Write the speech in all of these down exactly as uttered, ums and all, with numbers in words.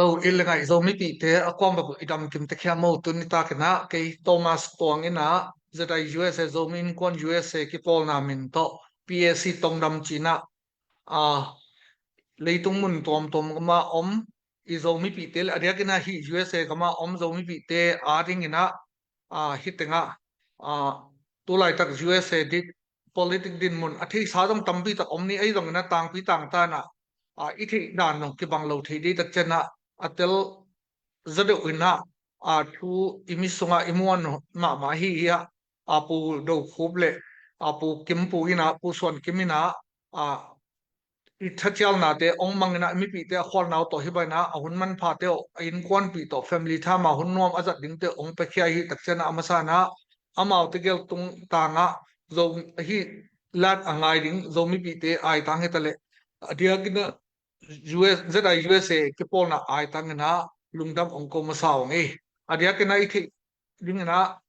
Aw, i le ngai Zomipihte a kuamah i damkim tek hiam maw? Tuni takin ah kei Thomas Tuang in ah ZIUSA, Zomi Innkuan USA kipawlna min tawh PAC Tongdam ci-in ah, a, leitung mun tuamtuam gam ah om i Zomipihte le a diakin ah hih USA gam ah om Zomipihte a dingin ah, a, hih teng ah, a, tu laitak USA di, politic dinmun a theihsa zong tampi tak om ni, ahi zongin ah tangpi tangtan ah, a, i theih dan zong kibang lo thei ding tak ciang ah a tel zaw deuh in ah, a, thu i mit sungah i muan mahmah hi hi ah, a, Pu Do Khup le, a, Pu Kim Pu in ah, Pu Suan Kim in ah, a, i thacialnate hong mang in ah, mipihte a khualna uh tawh hih bangin ah a hun manphate uh, a innkuanpih tawh family time a hun nuam a zat dingte uh hong piakhia hi tak ciang ah, a masa in ah amau tegel tungtang ah Zo, hih lat a ngai ding Zomipihte aitang hi ta leh a diakin ah US, ZIUSA kipawlna aitang in ah lungdam hong ko masa ung ei. A diakin ah i theih dingin ah,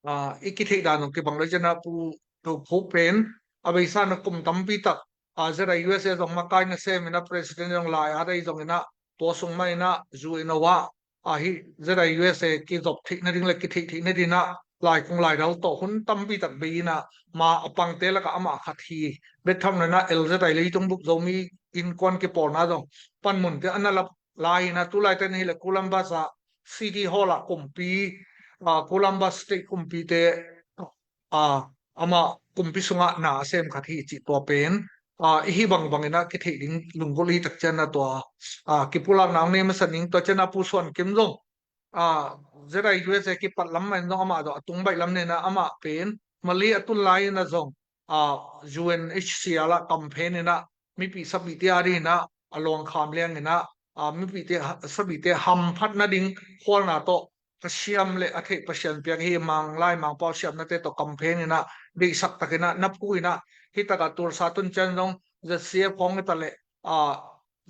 a, i kitheih dan zong kibang lo ciang ah Pu Do Khup pen a beisa in ah kum tampi tak, a, ZIUSA zong makai nasem in ah president zong lai-at ahi zongin ah tua sung mah in ah zu in ah, a, hih ZIUSA kizop theih nading le kitheih theih nading ah laikung laidal tawh hun tampi tak bei in ah, ma a pangte lakah amah khat hi. Bek tham lo in ah LZI, Leitung Bup Zomi Innkuan kipawlna zong panmunte a na lap lai in ah, tu laitak in ah hih leh Columbus ah City Hall ah kumpi, a, Columbus State kumpite, a, amah kumpi sungah na a sem khat hi cih tua pen, a, i hih bangbang in ah kitheih ding lunggulh hi tak ciang ah tua, a, kipulakna hong nei masa ning. Tua ciang ah Pu Suan Kim zong, a, ZIUSA kipat lam mah in zong amah zong a tung baih lam nei in ah amah pen Malay a tun lai in ah zong, a, UNHCR ah campaign in ah mipih sapihte a dingin ah a luangkham liang in ah, a, mipihte ha-, sapihte hamphat nading khualna tawh a siam le a theih Pasian piak hi, Manglai Mangpau siamnate tawh campaign in ah deihsak takin ah na phu in ah, hih tak ah Tulsa tun ciang zong ZCF khawng hi ta leh, a,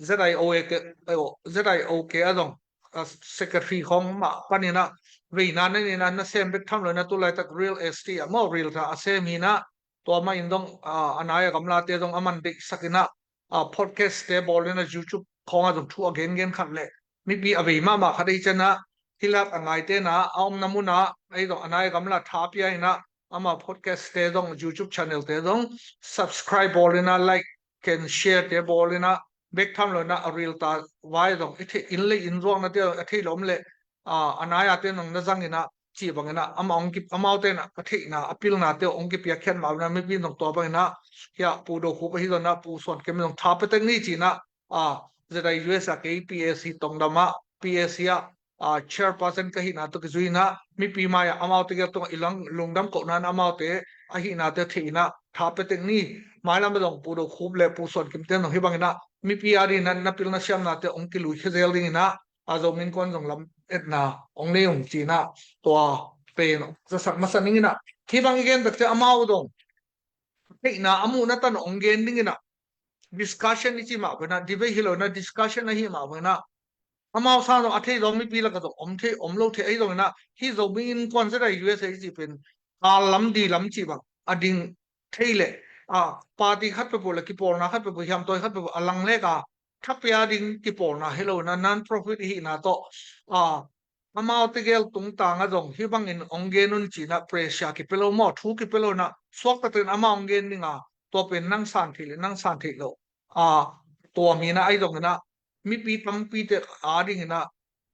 ZIOA ke, ayo, ZIOK ah zong, a, secretary khawng mah panin ah veina na nei in ah na sem bek tham lo in ah tu laitak real estate ah maw, realtor a sem hi in ah, tua mah in zong, a, a nai a gamlate zong a man deihsak in ah, a, podcast te bawl in ah YouTube khawng ah zong thu a gengen khat le mipi a vei mahmah khat ahi ciang ah hih lat a ngaite in ah a omna mun ah ahi zong a nai a gamla tha pia in ah amah podcast te zong, YouTube channel te zong subscribe bawl in ah, like and share te bawl in ah, bek tham lo in ah a realtor vai zong i theih, inn le inn zuaknate a theih lo om leh, a, a nai-ate zong na zang in ah cih bangin ah amah hong ki, amaute in ah a theihna a pilnate hong kipiakkhiat mah in ah mipi in zong tua bangin ah, hih ah Pu Do Khup ahi zongin ah Pu Suan Kim zong tha pia tek ni ci-in ah, a, ZIUSA kei PAC Tongdam ah, PAC ah, a, chairperson ka hihna tawh kizui in ah mipi mai-ah amaute gel tungah i lungdam kohna in amaute a hihnate thei in ah tha pia tek ni. Mailam ah zong Pu Do Khup le Pu Suan Kimte zong hih bangin ah mipi a dingin ah na pil na siamnate hong kilui khia zel dingin ah, a, Zomi Innkuan zong lametna hong nei ung ci-in ah tua pen zasak masa ning in ah, hih bang i gen tak ciang amau zong theihna a muhna tan hong gen dingin ah, discussion i cih mah bangin ah, debate hi lo in ah discussion ahih mah bangin ah, amau sang zong a thei zong mipi lakah zong om thei, om lo thei ahi zongin ah, hih Zomi Innkuan ZIUSA i cih pen kal lam di lam cih bang a ding thei leh, a, party khat peuhpeuh le kipawlna khat peuhpeuh, hiamtawi khat peuhpeuh a lang lek a, tha pia ding kipawlna hi lo in ah non-profit i hihna tawh, a, amaute gel tungtang ah zong hih bangin hong gen un ci-in ah pressure kipia lo maw, thu kipia lo in ah suakta takin amah hong gen ding a, tua pen nang san theih le nang san theih lo, a, tua mi in ah ahi zongin ah mipi tampite a dingin ah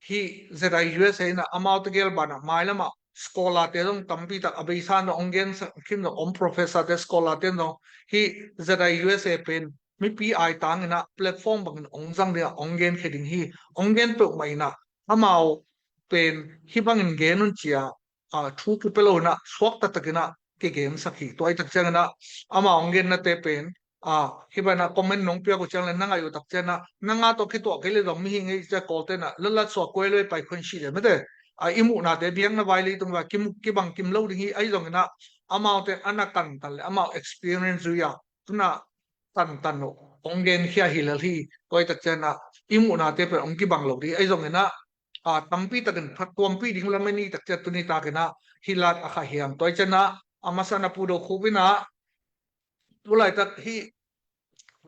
hih ZIUSA in ah amaute gel banah mailam ah scholar-te zong tampi tak a beisa in zong hong gensak khin zong om, professor-te, scholar-te in zong hih ZIUSA pen mipi aitang in ah platform bangin hong zang ding ah hong genkhia ding hi. Hong gen peuhmah in ah amau pen hih bangin gen un ci-a, a, thu kipia lo in ah suakta takin ah kigensak hi. Tua ahih tak ciangin ah amau hong gennate pen, a, hih bangin ah comment nong piak uh ciang le na ngaih uh tak ciangin ah nang a tawh kituah kei le zong mihing ei ci-a kawlte in ah lalat sua kuai lo ei, pai khun sih le mete, a, i muhnate biakna vai leitung vai kimuk kibang kim lo ding hi. Ahi zongin ah amaute a na kantan le amau experience zui-a a na kantan uh hong genkhia hi lel hi. Tua ahih tak ciangin ah i muhnate pen hong kibang lo ding hi. Ahi zongin ah, a, tampi takin phattuampih ding lam i neih tak ciang tuni takin ah hih lat a kha hiam? Tua ahih ciangin ah a masa in ah Pu Do Khup in ah tu laitak hih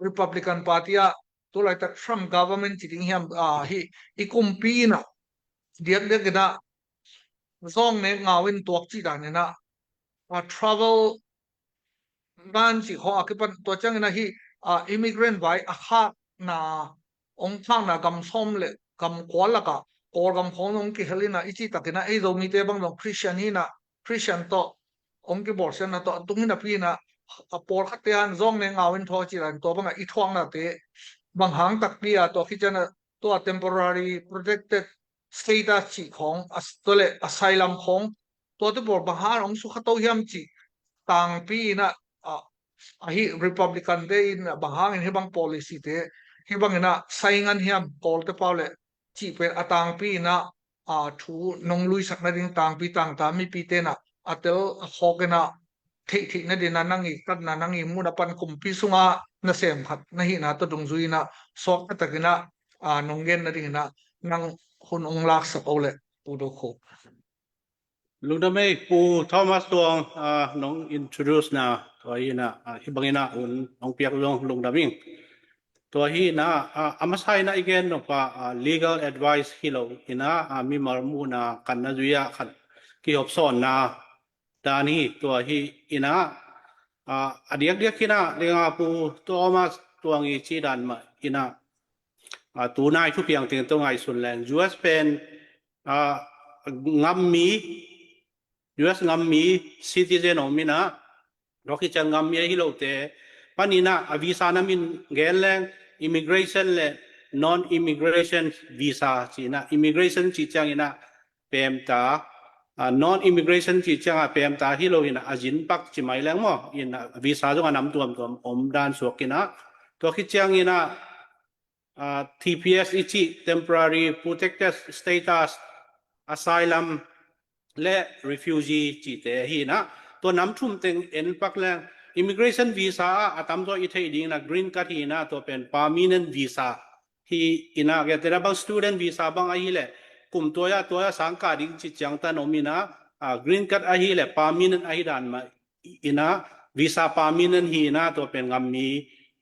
Republican Party ah tu laitak Trump government ci ding hiam, a, hi i kumpi in ah diakdiak in ah zawng nek ngau in tuak cih dan in ah, a, travel ban cih khawng a kipan tua ciangin ah hi, a, immigrant vai a khakna, hong khakna gam sawm le gam kua lakah Kawlgam khawng hong kihel in ah i cih takin ah ei Zomite bang zong Christian hi in ah Christian tawh hong kibawlsiatna tawh a tung hi napi in ah a pawlkhatte han zawng nek ngau in thaw cih dan tua bangah i thuaknate bang hang takpi a tua khit ciang ah tua temporary protected status cih khawng, as-, tua le asylum khawng, tuate pawl bang hang hong sukha to hiam cih tangpi in ah, a, ahi Republican te in ah bang hangin hih bang policy te hih bangin ah sai ngan hiam Kawlte pau le cih pen a tangpi in ah, a, thu nong luisak nading tangpi tangta mipite in ah a tel a khawk in ah theihtheih nading ah nang i katna nang i mun a pan kumpi sunga nasem khat na hihna tawh dungzui in ah suakta takin ah, a, nong gen nading in ah nang hun hong laksak o le Pu Do Kho. Lungdam ei, Pu Thomas Tuang, a, nong introduce na tua hi in ah, a, hih bangin ah hun hong piak zong lungdam ing. Tua hi in ah, a, a masa in ah i gen nop ah, a, legal advice hi lo in ah, a, mimal muhna kan na zui ah khan kihop sawnna dan hi. Tua hi in ah, a, a diakdiak in ah lenga Pu Thomas Tuang i cih dan mah in ah, a, tunai thupiang teng tawh ngaihsun leng U S pen, a, ngammi, U S ngammi citizen om in ah, tua khit ciang ngammi ahi lote pan in ah a visa na min gen leng immigration le non-immigration visa ci in ah, immigration cih ciangin ah pemta, a, non-immigration cih ciang ah pemta hi lo in ah a zin pak ci mai leng maw, in ah visa zong a nam tuamtuam om dan suak in ah, tua khit ciangin ah, a, T P S i cih temporary protected status, asylum le refugee cihte hi in ah, tua nam thum teng en pak leng immigration visa ah a tamzaw i theih ding in ah green card hi in ah, tua pen permanent visa hi in ah, gentehna bang student visa bang ahi leh kum tuai ah tuai ah sang kah ding cih ciangtan om in ah, a, green card ahi leh permanent ahi dan mah in ah, visa permanent hi in ah, tua pen ngammi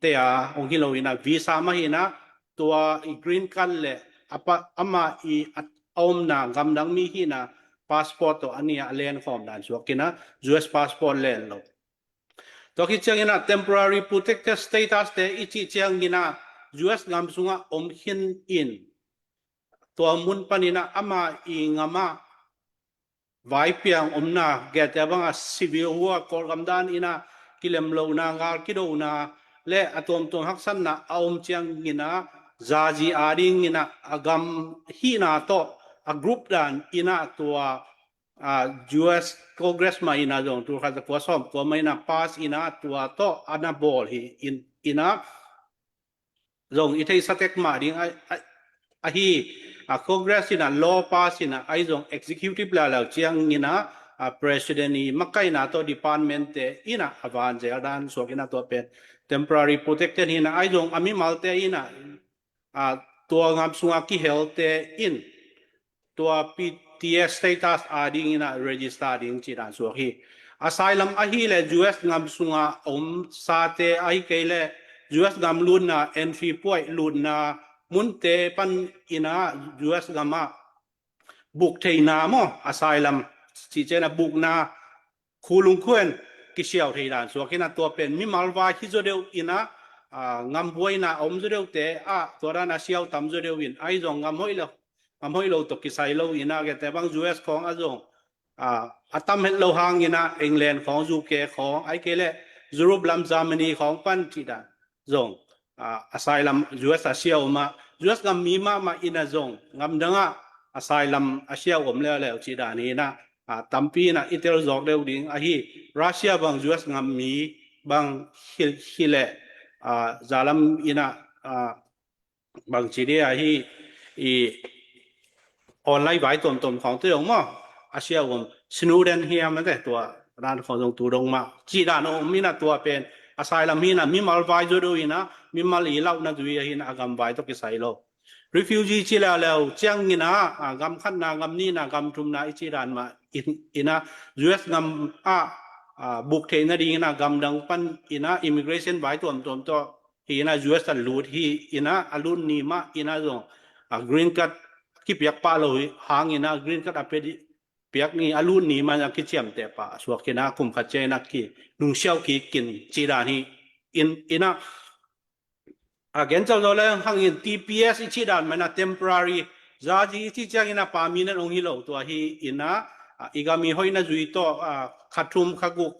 te a hong hi lo in ah, visa mah hi in ah, tua i green card le a pa, amah i a, a omna gamdang mi hi in ah, passport tawh a nih ah a len khawm dan suak in ah, U S passport len lo. Tua khit ciangin ah temporary protected status te i cih ciangin ah U S gam sungah om khin in, tua mun panin ah amah i ngamah vaipiang omna, gentehna bangah civil war, Kawlgam dan in ah kilem lohna, ngal kidona le a tuamtuam haksatna a om ciangin ah zazi a dingin ah a gam hihna tawh a group dan in ah tua, a, U S Congress mah in ah zong tul khat za kua sawm kua mah in ah pass in ah tua tawh a na bawl hi in, in ah zong i theihsa tek mah ding a, a, ahi, a, Congress in ah law pass in ah ahi zong executive level ciangin ah, a, president i makaihna tawh department te in ah a van zel dan suak in ah tua pen temporary protected hi in ah ahi zong a mimalte in ah, a, tua gam sunga kihelte in tua P T S status a dingin ah register ding cih dan suak hi. Asylum ahi leh U S gam sunga om sate ahi kei leh U S gam lutna, entry point lutna munte pan in ah U S gam ah buk theihna maw, asylum cih ciang ah bukna khulung khuen kisiau thei dan suak in ah tua pen mimal vai hi zaw deuh in ah, a, gam buaina a om zaw deuhte ah tua dan a siau tam zaw deuh in ahi zong gam hoih lo, gam hoih lo tawh kisai lo in ah gentehna bang U S khawng ah zong, a, a tam het lo hangin ah England khawng, U K khawng, ahi kei leh Europe lam Germany khawng pan cih dan zong, a, asylum U S a siau om a, U S gam mi mahmah in ah zong gamdang ah asylum a siau om leuleu cih dan hi in ah, a, tampi in ah i tel zawk deuh ding ahi. Russia bang U S gam mi bang hi, hi leh, a, zalam in ah, a, bang ci dia hi i online vai tuamtuam khawng te dong maw, a siau om, Snowden hiam a te tua dan khawng zong tu dong mah cih dan om in ah tua pen asylum hi in ah mimal vai zaw deuh in ah mimal i lauhna zui ahi in ah a gam vai tawh kisai lo. Refugee ci leuleu ciangin ah, a, gam khatna, gam nihna, gam thumna i cih dan mah in, in ah U S gam ah, a, buk theih nadingin ah gamdang pan in ah immigration vai tuamtuam tawh hi ina, U S a lut hi ina, a lut ni mah ina zong a green card kipiak pah lo hi hang ina, green card a pia ding, piak ni a lut ni mah a kiciamteh pah suak ina, kum khat ciang ina ki nungsiau kik kin ci dan hi in ina, a gen cauh zo le hang in T P S i cih dan mah ina temporary zazi i cih ciang ina permanent ong hi lo tua hi ina, a, i gam i hoihna zui tawh, a, kha thum kha guk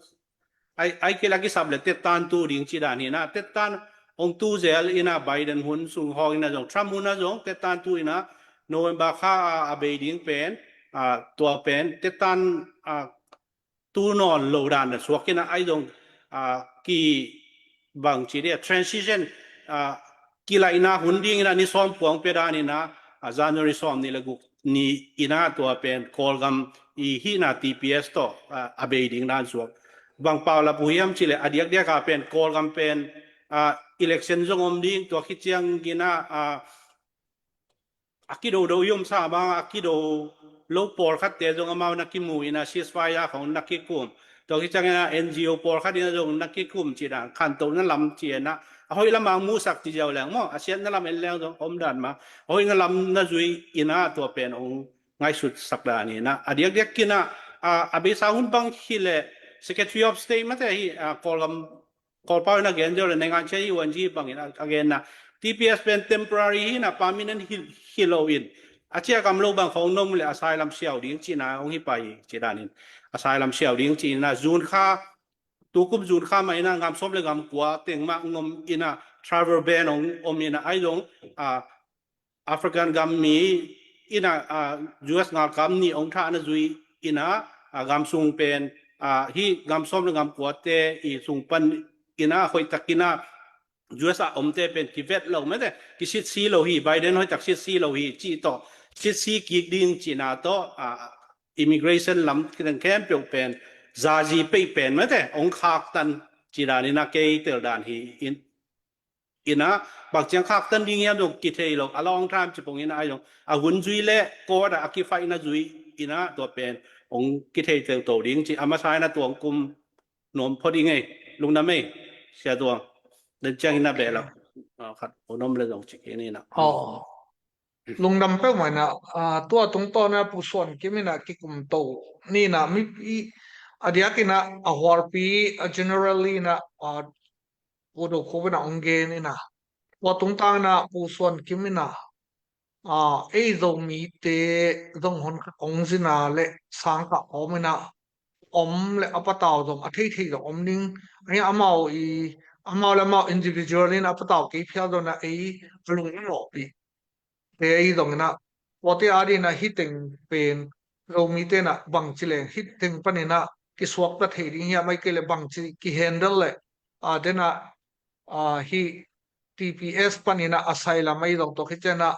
ai, ai kei la kisap le tettan tu ding ci dan hi ina, tettan ong tu zel ina, Biden hun sung hawk ina zong, Trump hun a zong tettan tu ina, November kha a, a bei ding pen, a, tua pen tettan, a, tu nawn lo dan na suak ina, ai zong, a, ki bang ci dia, transition, a, kilaihna hun ding ina ni sawm puang pia dan ina, a, January sawm ni le guk ni ina tua pen Kawlgam i hihna T P S tawh, a, a bei ding dan suak. Bang pau lap uh hiam ci le a diakdiak a pen Kawlgam pen, a, election zong om ding, tua khit ciang ina, a, a kidodo i om sa bang a kido lo pawlkhatte zong amau na kimu ina ceasefire khong na kikum. Tua khit ciang ina N G O pawlkhat ina zong na kikum ci dan, khantohna lam ci ina, a hoih lam a musak ci ziau leng maw, a siatna lam en leng zong om dan mah, a hoihna lam na zui ina tua pen ong ngaihsut sak dan ina, a diakdiak ina, a, a beisa hun bang hi le Secretary of State mate hi, a, Kawlgam Kawlpau ina gen ziau le naingan cia hi uan ci bangin a, a genna T P S pen temporary hi ina, permanent hi, hi lo in, a cia gam lo bang khong nom le asylum siau ding cina ong hi pai hi ci dan in, asylum siau ding ci ina, June kha, tukum June kha mah ina gam sawm le gam kua teng mah ngom ina travel ban ong om ina, ai zong, a, African gam mi ina, a, U S ngalkam ni ong thahna zui ina, a, gam sung pen, a, hi gam sawm le gam kuate i sung pan ina hoihtak ina U S a omte pen kivet lo mate, kisitsi lo hi, Biden hoihtak sitsi lo hi ci tawh, sitsi kik ding cina tawh, a, immigration lam kiteng khempeuh pen zazi pei pen mate ong khaktan ci dan ina kei tel dan hi in, ina, bang ciang khaktan ding hiam zong kithei lo, a long time ci pong ina ai zong, a hun zui le court a, a kifaihna zui ina tua pen ong kithei teuto ding ci, a masa ina tuang kum nuam phot i ngei, lungdam ei, Sia Tuang. Dan ciang ina beh lak, a, khat ong om le zong ci kei ni ina. Aw. Lungdam peuhmah ina, a, tua tungtawn a Pu Suan Kim ina kikum to ni ina, mi i, a diak ina, a huarpi, a generally ina, a, Pu Do Khup ina ong gen ina, tua tungtang ina Pu Suan Kim ina, a, ei Zomite zong hun khat ong zina le sang kah om ina, om le a patau zong a theithei zong om ding. Ahi amau i, amau le amau individual ina a patau kei phial zong ina ei a lung i lawhpih te ahi zong ina, tuate a ding ina hih teng pen Zomite ina bangci leng hih teng pan ina kisuakta thei ding hiam, ai kei le bangci kihandle le, a, dena, a, hih T P S pan ina asylum ahi zong tua khit ciang ina,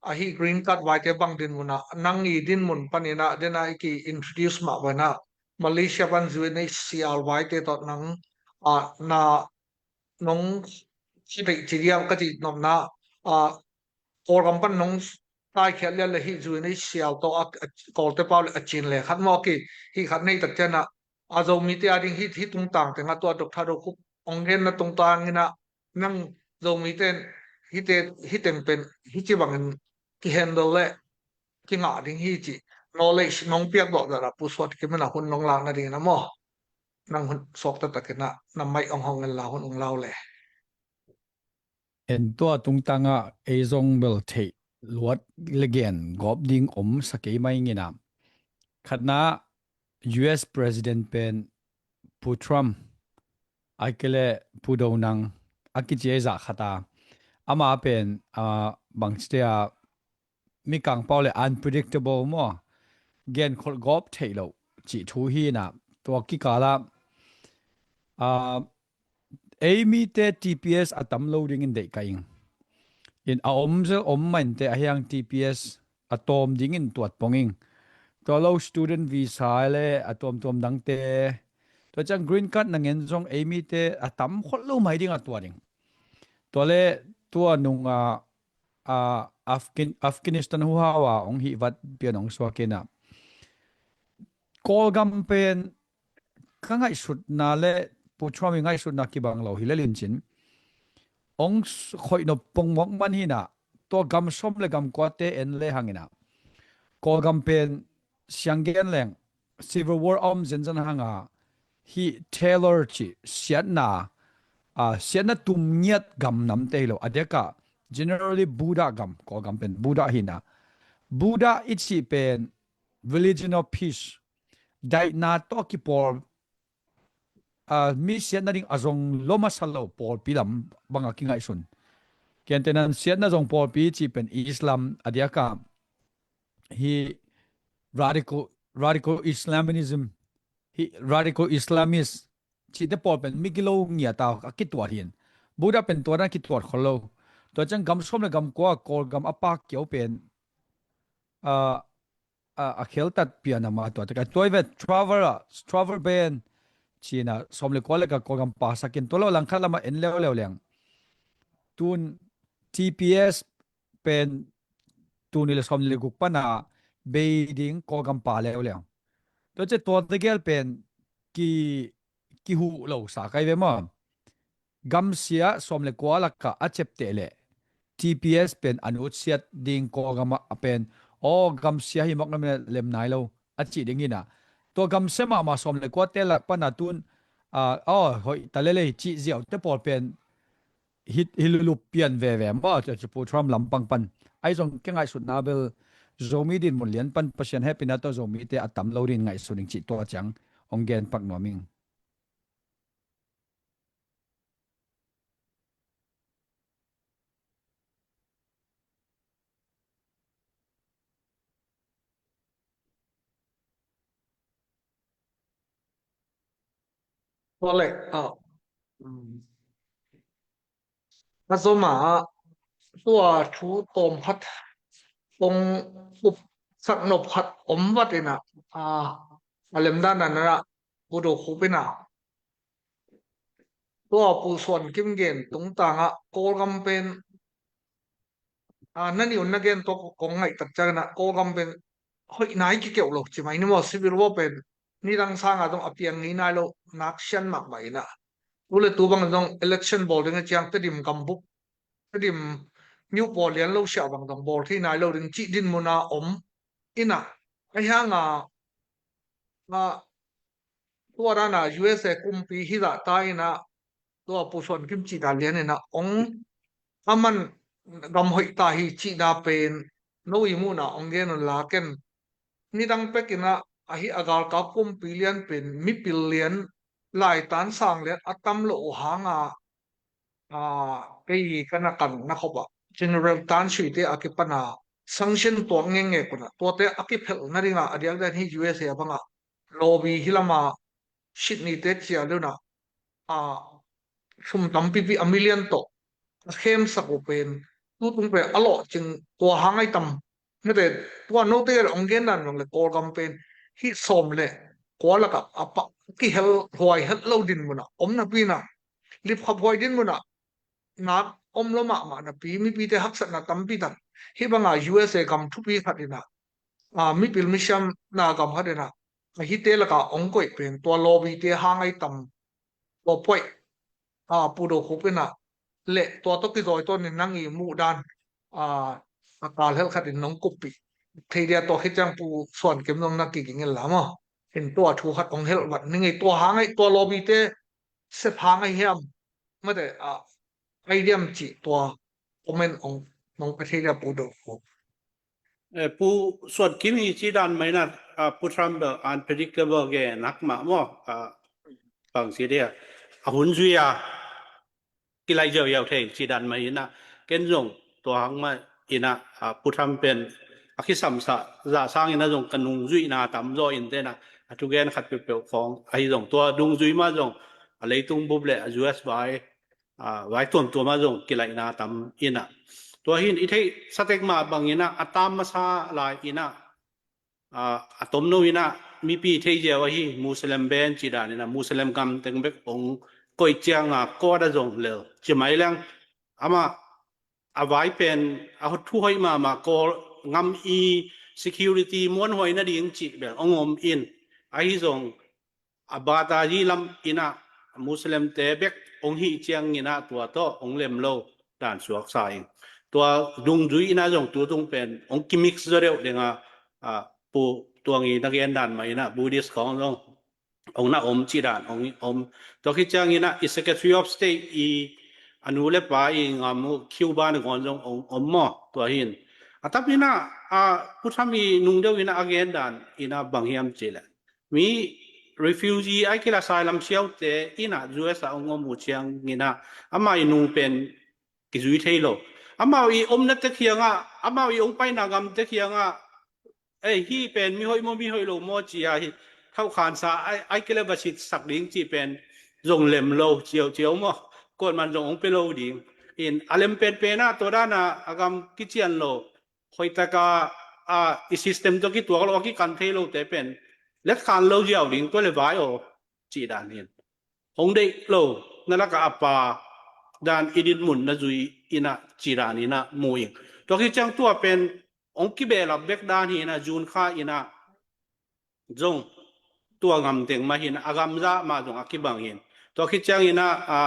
a, hih green card vaite bang dinmun a, nang i dinmun pan ina dena i ki introduce mah bang ina, Malaysia pan U N H C R vaite tawh nang, a, na nong ci deih ci diam ka cih nopna, a, Kawlgam pan nong taikhiat lian le hih U N H C R tawh a, a, Kawlte pau le a cin le khat maw ki, hih khat nei tak ciang ina, a, Zomite a ding hih, hih tungtang teng a tua Doctor Do Khup ong genna tungtang ina, nang Zomite in hihte, hih teng pen hih ci bangin kihandle le kingah ding hi cih knowledge nong piak dawh zah a Pu Suan Kim ina hun nong lakna ding ina maw. Nang hun suakta tak ina na mic ong hong en la, hun ong lau le. En, tua tungtang a ei zong bel theih luat le gen gawp ding om sa kei mai ing ina. Khatna, U S President pen Pu Trump, ai kei le Pu Do Nang a kici ei zah khat a, ama pen, a, bangci te a, mikang pau le unpredictable maw, genkholh gawp theih loh cih thu hi ina, tua kikal a, a, ei mite T P S a tam lo dingin deih ka ing. In a om zel om mah inteh ahi hang T P S a tawm dingin tuat pong ing. Tua lo student visa le a tuamtuam dangte, tua ciang green card na ngen zong ei mite a tam kholh lo mai ding a tuat ing. Tua le tua nung a, a, Afghan-, Afghanistan huhau a ong hih vat pian ong suak ina, Kawlgam pen ka ngaihsutna le Pu Trump i ngaihsutna kibang lo hi le lincin, ong khoih nop pongmawk man hinah, tua gam sawm le gam kuate en le hanginah, Kawlgam pen sianggen leng civil war a om zenzen hanga, hih terror cih siatna, a, siatna tum ngiat gam namte hi lo, a diakah generally Buddha gam, Kawlgam pen Buddha hinah, Buddha i cih pen religion of peace, daihna tawh kipawl, a, mi siat nading a zong lo masa lo pawlpi lam banga kingaihsun. Kiantenan siatna zong pawlpi cih pen Islam, a diakah hi radical, radical Islamism, hi radical Islamist cihte pawl pen mi gilo ngiata a kituat hin. Buddha pen tua dan kituat khol lo. Tua ciang gam sawm le gam kua Kawlgam a pak kiau pen, a, a, a kheltat pian a ma tua taka tua i vet travel a, travel ban cina sawm le kua le ka Kawlgam pasakin tua lo langkhat lama en leuleu leng. Tun T P S pen tuni le sawm le guk pana bei ding Kawlgam pa leuleu. Tua ce tua tegel pen ki, kihuh lo sa kai ve maw? Gamsia sawm le kua lakah a cepteh leh T P S pen a nutsiat ding Kawlgamah a pen, aw, gamsia hi mawk na lem nai lo a cih ding hinah, tua gamsia mahmah sawm le kuate lak pana tun, a, aw, hoih ta lelei cih ziaute pawl pen hi, hi lulup pian veve maw? Tua cu Pu Trump lampang pan ahi zong kingaihsutna bel Zomi dinmun lian pan Pasian hehpihna tawh Zomite a tam lo din ngaihsun ing cih tua ciang hong gen pak nuam ing. Tua le, ah, um, a zoma ah tua thu tawm khat kong up sak nop khat om vat inah, ah, a lemdan a nana Pu Do Khup inah tua Pu Suan Kim gen tungtangah Kawlgam pen, a, na nih un na gen tawh kong ngaih tak ciangin ah Kawlgam pen hoih nai kikeuh lo ci mai ni maw? Civil war pen nidang sangah zong a piang ngei nai lo nak sian mahmah inah, tu le tu bang zong election bawl ding a ciang Tedim gambup, Tedim miuh pawl lian lo siah bang zong bawl thei nai lo ding cih dinmun a om inah, ahi hanga, a, tua dana U S A kumpi hi zah ta inah tua Pu Suan Kim cihna lian inah ong a man gam hoih ta hi cihna pen no i muhna ong gen un la ken. Nidang pek inah ahi a galkap kumpi lian pen mipil lian, laitan sang lian a tam lo uh hanga, a, kei ka na kan na khop ah General Tan Sui te a kipana sanction tuak ngenge kunah tuate a kiphelh nadinga a diakdiak hi U S A banga lobby hi lama Sydney te cia leuna, a, sum tampipi a million tawh a khemsak uh pen tutung pen a lawhcing tua hang ai tam. Mete tua note ong gen dan zong le Kawlgam pen hih sawm le kua lakah a pah kihel huai het lo dinmunah om napi inah lipkhap huai dinmunah nak om lo mahmah napi mipite haksatna tampi tak hih banga U S A gam thupi khat inah, a, mipil misiamna gam khat inah a hite lakah ong koih pen tua lobby te hang ai tam. Tua puaih, a, Pu Do Khup inah le tua tawh kizawi tawnin nang i muh dan, a, a kal helh khatin nong kuppih thei dia, tua khit ciang Pu Suan Kim zong na kiging in la maw? In tua thu khat ong helh vat ning ei, tua hang ai, tua lobby te sep hang ai hiam? Mate, a, ai diam cih tua comment ong nong pia thei dia Pu Do Khup. Eh, Pu Suan Kim hi ci dan mai na, ah, Pu Trump bel unpredictable gen nak mah maw, ah, bang ci dia. A hun zui a kilai ziauziau thei ci dan mai inah ken zong tua hang mah inah, ah, Pu Trump pen a kisamsah zah sang inah zong ka nungzuihna tam zaw in tena a thugen khat peuhpeuh khawng ahi zong tua nungzui mah zong a leitung bup le a U S vai, a, vai tuamtuam ah zong kilaihna tam inah. Tua hin i theih satek mah bang inah a tam masa lai inah, a, a tomno inah mipi thei ziau ahi Muslim ban ci dan inah Muslim gam teng bek ong koih cianga court ah zong lel ci mai leng amah a vai pen a thu hoih mahmah Kawl ngam i security muanhuai nading cih bel ong om in ahi zong a bata hi lam inah Muslim te bek hong hih ciangin ah tua tawh hong lem lo dan suaksa ing. Tua dungzui in ah zong tu tung pen hong kimix zaw deuh ding a, a, Pu Tuang i na gen dan mah in ah Buddhist khawng zong hong na om cih dan hong om. Tua khit ciangin ah i Secretary of State i a nu le pa i ngam uh Cuba nangawn zong hong om maw tua hi in. A tam in ah, a, Pu Trump i nung deuh in ah a gen dan in ah bang hiam cih leh mi refugee ahih kei leh asylum siaute in ah U S ah hong om uh ciangin ah amah i nung pen kizui thei lo. Amau i omna te kiangah, amau i hong paina ngam te kiangah, ei, hih pen mi hoih maw, mi hoih lo maw ci a hi, thauhkhansa, ai, ai kei leh va sitsak ding cih pen zong lem lo, ciauciau maw. Kuaman zong hong pia lo ding. In, a lem penpen ah, tua dan a, a gam kician lo. Hoihtak a, a, i system tawh kituak lo, a kikan thei lo te pen. Letkhan lo ziau ding, tua leh vai aw, cih dan hi in. Hong deih lo, na lak ah a pa dan i dinmun na zui in ah cih dan in ah mu ing. Tua khit ciang tua pen hong kibehlap bek dan hi in ah June kha in ah zong tua ngam teng mah hi in ah a gam zah mah zong a kibang hi in. Tua khit ciangin ah, a,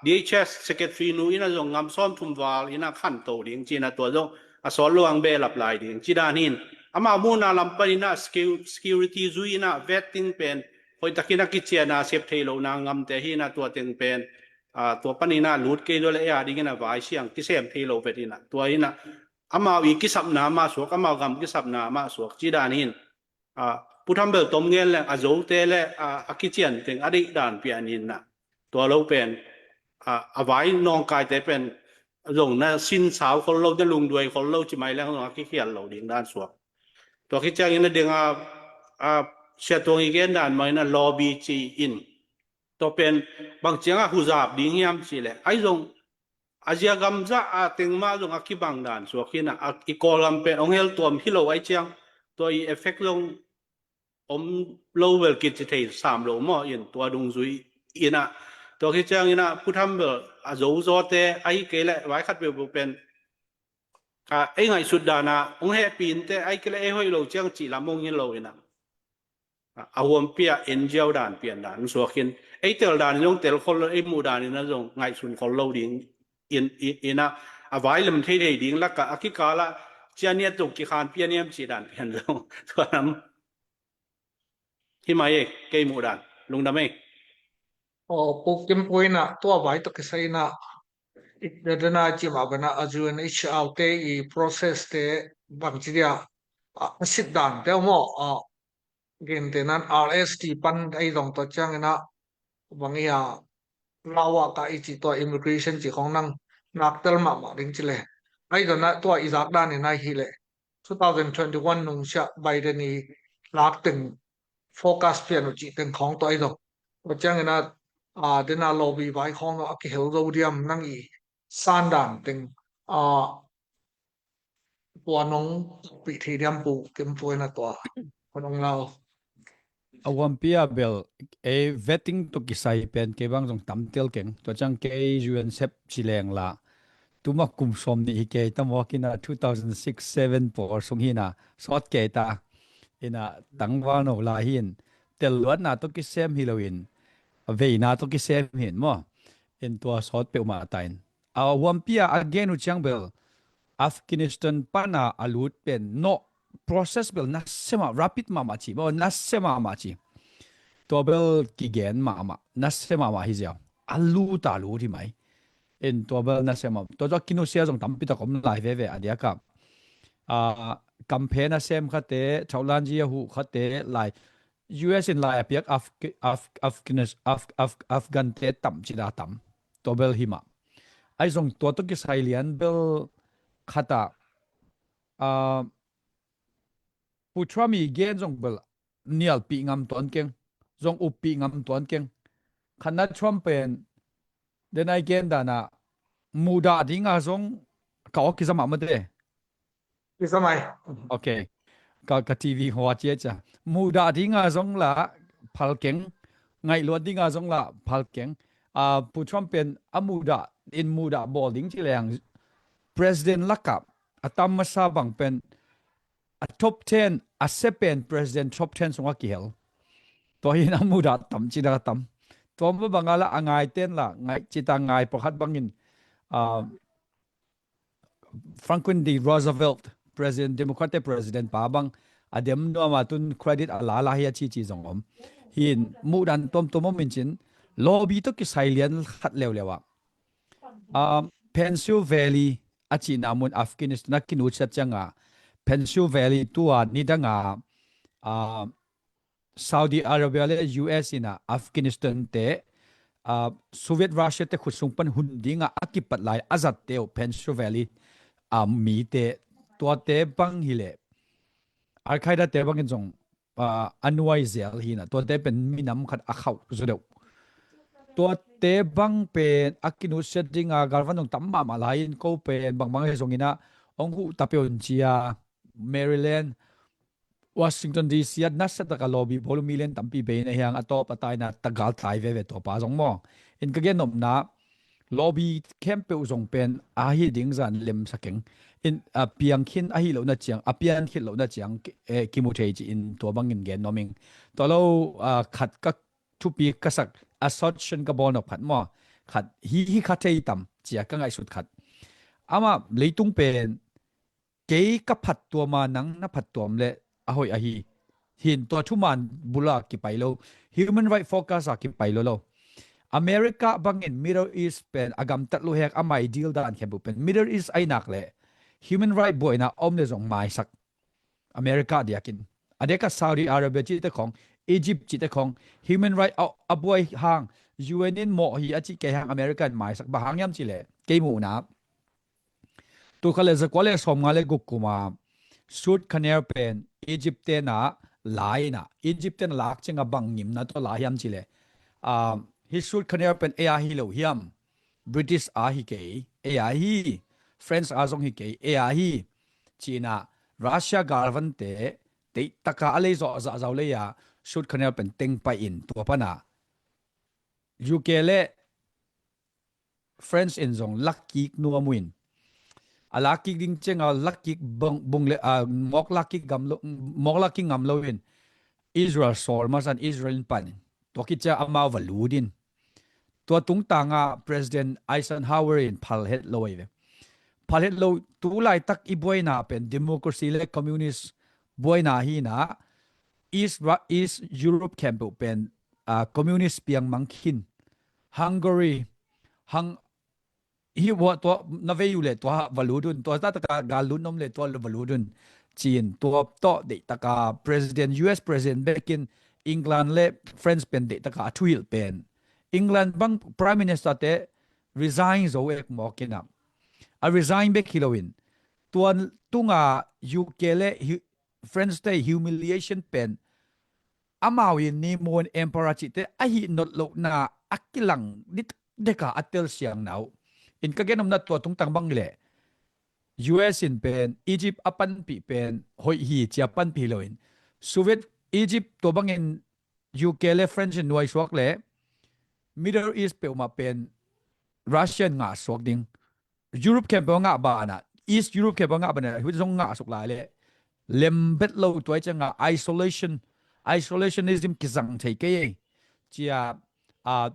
D H S Secretary nu in ah zong ngam sawmthum val in ah khanto ding ci in ah tua zong a sawt lo hong behlap lai ding cih dan hi in. Amau muhna lam panin ah secu-, security zui in ah vetting pen hoihtakin a kician a sep thei lo na ngamte hi in ah tua teng pen, a, tua panin ah lut kei zaw leh ei a dingin ah vai siang kisem thei lo vet in ah tua in ah amau i kisapna mah suak, amau gam kisapna mah suak cih dan hi in. A, Pu Trump bel tom ngen leng a zote le, a, a kician teng a deih dan pian in ah tua lo pen, a, a vai nawngkaite pen zong na sinsau khol lo, na lungduai khol lo ci mai leng zong a kikhial lo ding dan suak. Tua khit ciangin a ding a, a, Sia Tuang i gen dan mah in ah lobby ci in. Tua pen bang ciangah huzap ding hiam cih leh. Ai zong a zia gam zah a teng mah zong a kibang dan suak hi in ah, a, i Kawlgam pen hong hel tuam hi lo ai ciang. Tua i effect zong om lo vel kici thei sam lo maw in tua dungzui in ah. Tua khit ciangin ah Pu Trump bel a zo zawte ahih kei leh vai khat peuhpeuh pen, a, ei ngaihsut dan ah hong hehpih in teh ahih kei leh ei hoih lo ciang cih lam hong hi lo in ah. A, a huampi ah en ziau dan pian dan suak in. Ei tel dan in hong tel khol lo, ei muh dan in ah zong ngaihsun khol lo ding in, in, in ah a vai lem thei thei ding lak ah a kikal ah ciania tung kikhan pian hiam cih dan pian zong. Tua lam hi mai e, kei muh dan. Lungdam e. Aw, Pu Kim Pu in ah, tua vai tawh kisai in ah, i, i, dena ci mah bang a U N H R te i process te bang ci dia, a, a sit dan te maw, a, gen te nan R S T pan ei zong tua ciangin ah, bang i a, lawa ka i ci tua immigration ci khong nang, nak tel mahmah ding ci leh. Ai zong ah tua i zak dan in ah hi leh. Two thousand twenty-one nung siah Biden i lak teng focus pian uh cih teng khawng tawh ahi zong. Tua ciangin a, a, dena lobby vai khawng tawh a kihel zo diam nang i san dan teng, a, tua nong takpih thei diam Pu Kim Pu in a tua. Kong lau. A huampi a bel, e, vetting tawh kisai pen kei bang zong tam tel keng. Tua ciang kei U N sep ci leng la. Tuma kum sawm nih hi kei ta mawk in a two thousand six seven pawl sung hi in a sawt kei ta. In a tangval no lai hi in tel luatna tawh kisem hi lo in a veina tawh kisem hi in maw. In tua sawt peuhmah ta in. A huampi a a gen uh ciang bel Afghanistan pana a lut pen nawh process bel nasia mah, rapid mahmah ci, maw, nasia mahmah ci. Tua bel kigen mahmah, nasia mahmah hi ziau. A lut a lut hi mai. In tua bel nasia mah. Tua tua kinusia zong tampi tak om lai veve a diaka. A, campaign a sem khate, thaulanji a huh khate lai. U S in lai a piak Af-, Af-, Afghanis-, Af-, Af-, Afghan te tam ci da tam. Tua bel hi mah. Ai zong tua tawh kisai lian bel khata, a, Pu Trump i gen zong bel nialpih ngam tuan keng, zong uppih ngam tuan keng. Khatna Trump pen, den ai gen dana, mudah dinga zong ka awk kizam ah mate. Kizam ai. Ok. Ka, ka T V hoa cia cia. Mudah dinga zong la phal keng. Ngaihluat dinga zong la phal keng. A, Pu Trump pen a mudah, in mudah bawl ding ci leng. President lakah, a tam masa bang pen, a top ten, a sia pen President top ten sungah kihel. Tua hi in a mudah tam ci dak a tam. Tua mah banga la a ngai ten la, ngai cita ngai pakhat bangin, ah, Franklin D Roosevelt, President, Democratic President pa bang, a dem nuama tun credit a la la hi a cici zong om. Hin muhdan tuamtuam om in cin, lawbi tawh kisai lian khat leuleu ah. Ah, Pensil Valley a cihna mun Afghanistan a kinusiat cianga, Pensil Valley tua nidanga, ah, Saudi Arabia le U S in a Afghanistan te, ah, Soviet Russia te khut sung pan hun dinga a kipat lai a zatte uh Pensil Valley, ah, mite tuate bang hileh Al Qaeda te bangin zong, ah, a nuai zel hina, tuate pen minam khat a khauh zu deuh. Tuate bang pen a kinusiat dinga galvan zong tam mahmah lai in ko pen bangbang hi zongin a hong huh ta peuh un cia Maryland, Washington D C a nasa taka lawbi bawlu million tampi bei na hiang a tawp a taina tagal tai veve tawpa zong maw. In ka gen nopna lawbi khempeuh zong pen a hi ding zan lemsa keng. In a piang khin a hi lohna ciang, a pian khit lohna ciang, eh, kimu thei ci in tua bangin gen nuam ing. Tua lo, ah, khat ka thupi ka sak assertion ka bawl nop khat maw. Khat hi hi kha thei tam cia ka ngaihsut khat. Ama leitung pen kei ka phattuam a nang na phattuam le a hoih ahi. Hin tua thuman bula kipai lo. Human right focus a kipai lo lo. America bangin Middle East pen a gamtat lo hek a mai deal dan khempeuh pen Middle East ainak le human right buaina om le zong maisak. America diakin. A deka Saudi Arabia cihte khong, Egypt cihte khong, human right a, a buai hang, U N in mawh hi a cih kei hang America in maisak. Bang hang hiam cih le, kei muhna. Tul khat le zakua le sawmnga le guk kuma Suez Canal pen Egypt tena laina, Egypt tena lak cianga bang ngimna tua la hiam cih le, ah, hi Suez Canal pen ei a hi lo hiam, British a hi kei, ei a hi, French a zong hi kei, ei a hi, cina Russia galvante teihtaka a lei zawh zahzau lei a Suez Canal pen teng pai in tua pana U K le France in zong lakkik nuam uh in. A lakkik ding cianga lakkik bung, bung le, a, mawk lakkik gam lo, mawk lakkik ngam lo in. Israel sawl masan Israel in pan in. Tua kicia amau va lut in. Tua tungtanga President Eisenhower in phal het lo ahi ve. Phal het lo tu laitak i buaina pen democracy le communist buaina hina East, East Europe khempeuh pen, ah, communist piang mang khin. Hungary, hang, hi ua tua na vei uh le tua va lut un, tua ta taka gal lut nom le tua va lut un. Cin tua tawh deihtaka President, U S President bekin England le France pen deihtaka a thuhilh pen. England bang Prime Minister te resign zo ek mawk in a. A resign bek hi loin. Tua tunga U K le France te humiliation pen amau in ni mun emperor cihte a hih not lohna a kilang dit deka a tel siang nau. In ka gen omna tua tungtang bang le U S in pen Egypt a panpih pen hoih hi cia panpih loin Soviet Egypt tua bangin U K le France in nuai suak le Middle East peuhmah pen Russia in ngah suak ding. Europe khempeuh a ngah banah, East Europe khempeuh a ngah banah, hih zong ngah suk lai le lem bet lo tua i cianga isolation, isolationism kizang thei kei ei. Cia, ah,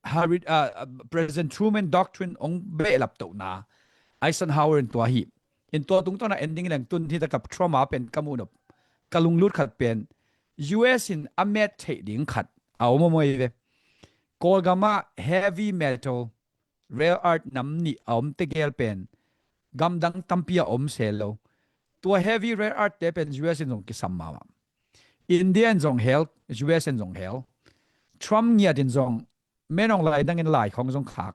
Harry, ah, President Truman doctrine ong behlap tohna Eisenhower in tua hi. In tua tungtawna ending leng tun hi takap Trump a pen ka muh nop ka lunglut khat pen U S in a met theih ding khat a om om ahi ve. Kawlgam ah heavy metal rare earth nam nih a om tegel pen gamdang tampi a om se lo. Tua heavy rare earth te pen U S in zong kisam mahmah. India in zong hel, U S in zong hel. Trump ngiat in zong menong lai dangin lai khong zong khak.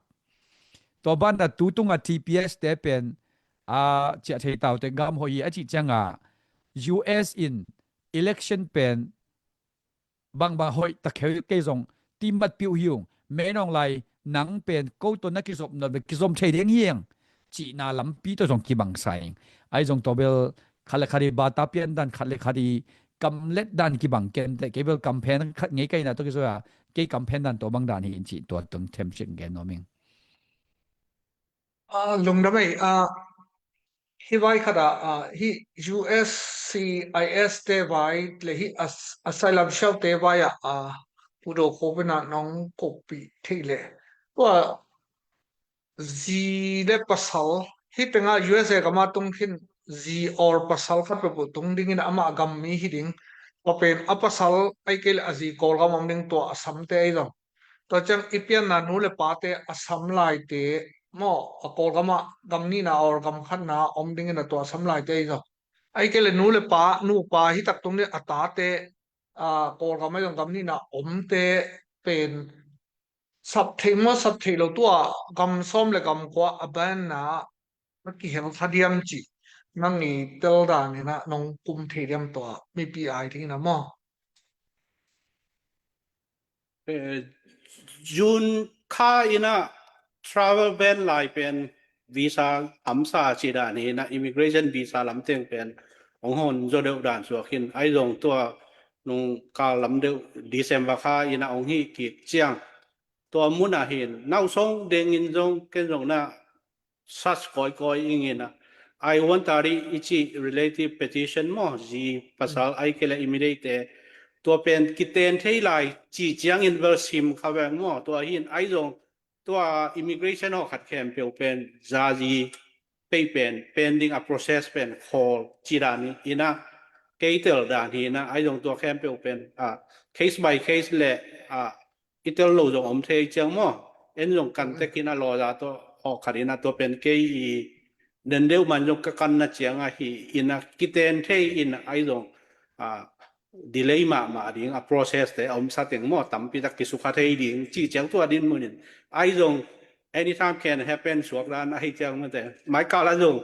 Tua banah tu tunga T P S te pen a ciah thei taute gam hoih hi a cih cianga U S in election pen bangbang hoih ta kheu kei zong timat piuh hi ung. Menong lai nang pen ko tawh na kizop nop le kizom thei ding hiang cihna lampi tawh zong kibang sa ing. Ai zong tawbel khat le khat i bata pian dan khat le khat i kamlet dan kibang ken te kei bel campaign khat ngei kaina tawh kizua kei campaign dan tawh bang dan hi in cih tua tung themcik gen nuam ing. Ah, lungdam ei, ah, hi vai khat ah, ah, hi U S C I S te vai le hi as-, asylum shelter vai ah, ah, Pu Do Khup in ah nong kuppih theih leh, tua zi le pasal, hih tengah U S A gam ah tung khin zi or pasal khat peuhpeuh tung dingin amah gam mi hi ding. Tua pen a pasal ahih kei leh a zi Kawlgam om ding, tua a samte ahi zong. Tua ciang i pianna nu le pate a sam laite maw, a Kawlgam ah gam nihna or gam khatna om dingin a tua a sam laite ahi zong. Ahih kei leh nu le pa, nupa hi tak tung ding a tate, a, Kawlgam ahi zong gam nihna omte pen sap thei maw, sap thei lo, tua gam sawm le gam kua a banna a kihel kha diam cih nang i tel dan in ah nong kum thei diam, tua mipi ai dingin ah maw? Eh, June kha in ah travel ban lai pen visa hamsa cih dan hi in ah, immigration visa lam teng pen hong hon zaw deuh dan suak hi in, ahi zong tua nung kal lam deuh December kha in ah hong hih kik ciang, tua mun ah hin nau song dengin zong ken zong na search kawikawi ing in ah, I one thirty i cih relative petition maw, zi pasal ahih kei leh immediate te, tua pen kiten thei lai cih ciangin bel sim kha veng maw. Tua hi in ahi zong tua immigration haw khat khempeuh pen zazi pei pen pending a process pen khawl cih dan hi in ah, kei tel dan hi in ah, ahi zong tua khempeuh pen, ah, case by case le, ah, i tel lo zong om thei ciang maw. En zong kan tek in ah lawyer tawh hawh khat in ah, tua pen kei i nen deuh man zong ka kanna ciang ahi in ah, kiten thei in ah, ahi zong, ah, delay mahmah ding a process te a om sa teng maw, tampi tak kisukha thei ding cih ciang tua dinmun in, ahi zong anytime can happen suak dan ahi ciang mate, mai kal ah zong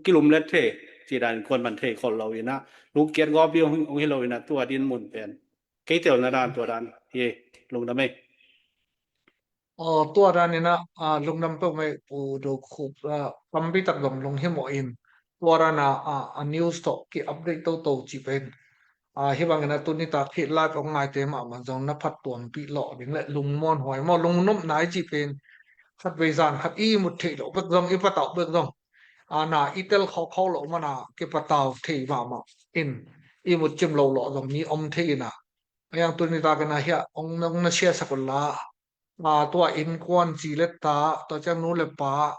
kilumlet thei cih dan kuan man thei khol lo in ah, lungkiat gawp ding hong hi lo in ah, tua dinmun pen kei telna dan tua dan hi. Lungdam ei. Aw, tua dan in ah, ah, lungdam peuhmah ei Pu Do Khup, ah, tampi tak zong lunghimawh in tua dan ah, ah, a news tawh ki-update toto cih pen, ah, hih bangin ah tuni tak hih live hong ngaite mahmah zong na phattuampih lawh ding le lungmuanhuai maw, lungnopna i cih pen khatvei zan khat i mut theih loh bek zong, i patauh bek zong, ah, na i tel khawkhawh loh man ah kipatau thei mahmah in, i mut cim lo lawh zong mi om thei in ah, a yang tuni tak in ah hiah hong, hong na siasak un la, ah, tua innkuan zi le ta, tua ciang nu le pa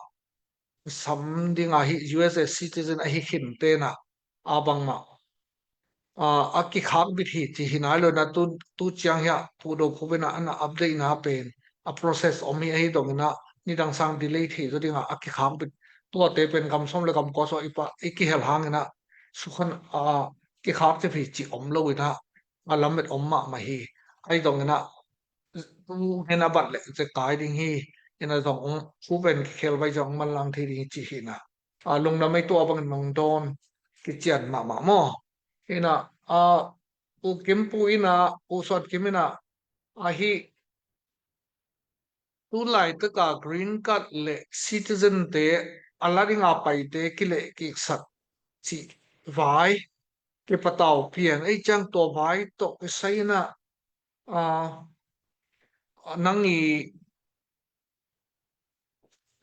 sam ding ah hih U S A citizen ahi khin te in ah, ah, bangmah, ah, a kikhak bit hi ci hi nai lo in ah, tu, tu ciang hiah Pu Do Khup in ah ana update na pen a process om hi, ahi dong in ah nidang sang delay thei zaw ding ah a kikhak bit, tuate pen gam sawm le gam kua sawh i pa, i kihel hang in ah sukhan, ah, kikhak cip hi cih om lo in ah, a lamet om mahmah hi. Ahi dong in ah tu hen a bat leh zekai ding hi. In ah zong hong, thu pen kikhel vai zong manlang thei ding hi ci hi in ah, ah, lungdam ei, tua bangin nong dawn kician mahmah maw. In ah, ah, Pu Kim Pu in ah, Pu Suan Kim in ah, ahi tu laitak a green card le citizen te a la ding a paite kileh kiksak cih vai kipatau pian ei ciang, tua vai tawh kisai in ah, ah, nang i